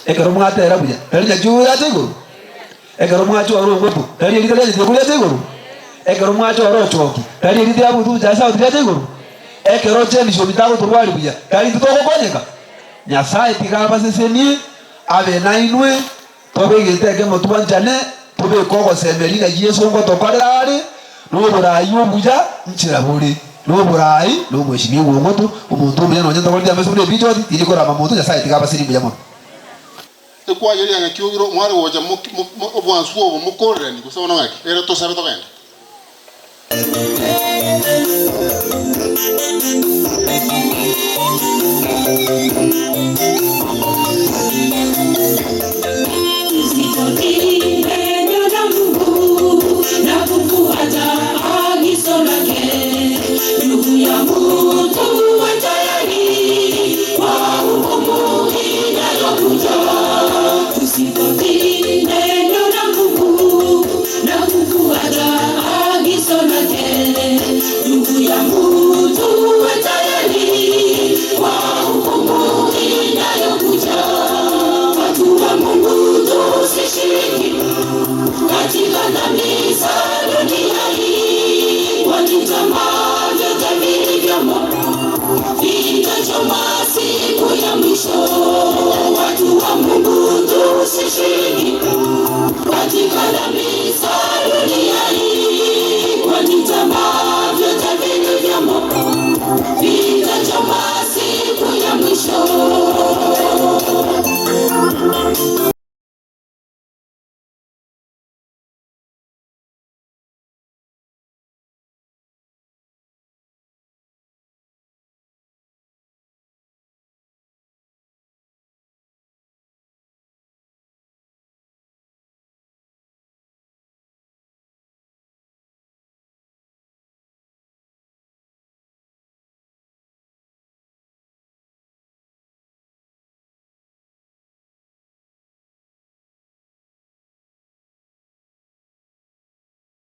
ekero mwatera buya, tari naki oyorache igoro? Ekero mwachora ogoto, tari erita ria Nyasae riacha igoro? Ekero mwachora ochoki, tari erita ria Bluetooth ya sauti riacha igoro? Ekero James ominto agotorwari buya, tari intwe togokonyeka? Nyasae tiga abasesenie, abe nainwe. Tobe egento ekemo twanchane, tobeke ogosemeria ng'a Yeso ngotokorera are, noboraai obuya nchera bore, noboraai na omweshimiwa omoto, omonto omuya nonya ntokoreti amaiso buna ebichoti, tindi korama monto, Nyasae tiga abaseri mbuya mono. Ekwayeria ng'aki ogire mware gocha obwansu obo mokorerani gose bono ng'aki? Ere tosabe togende. Watu wa Mungu tusishiriki katika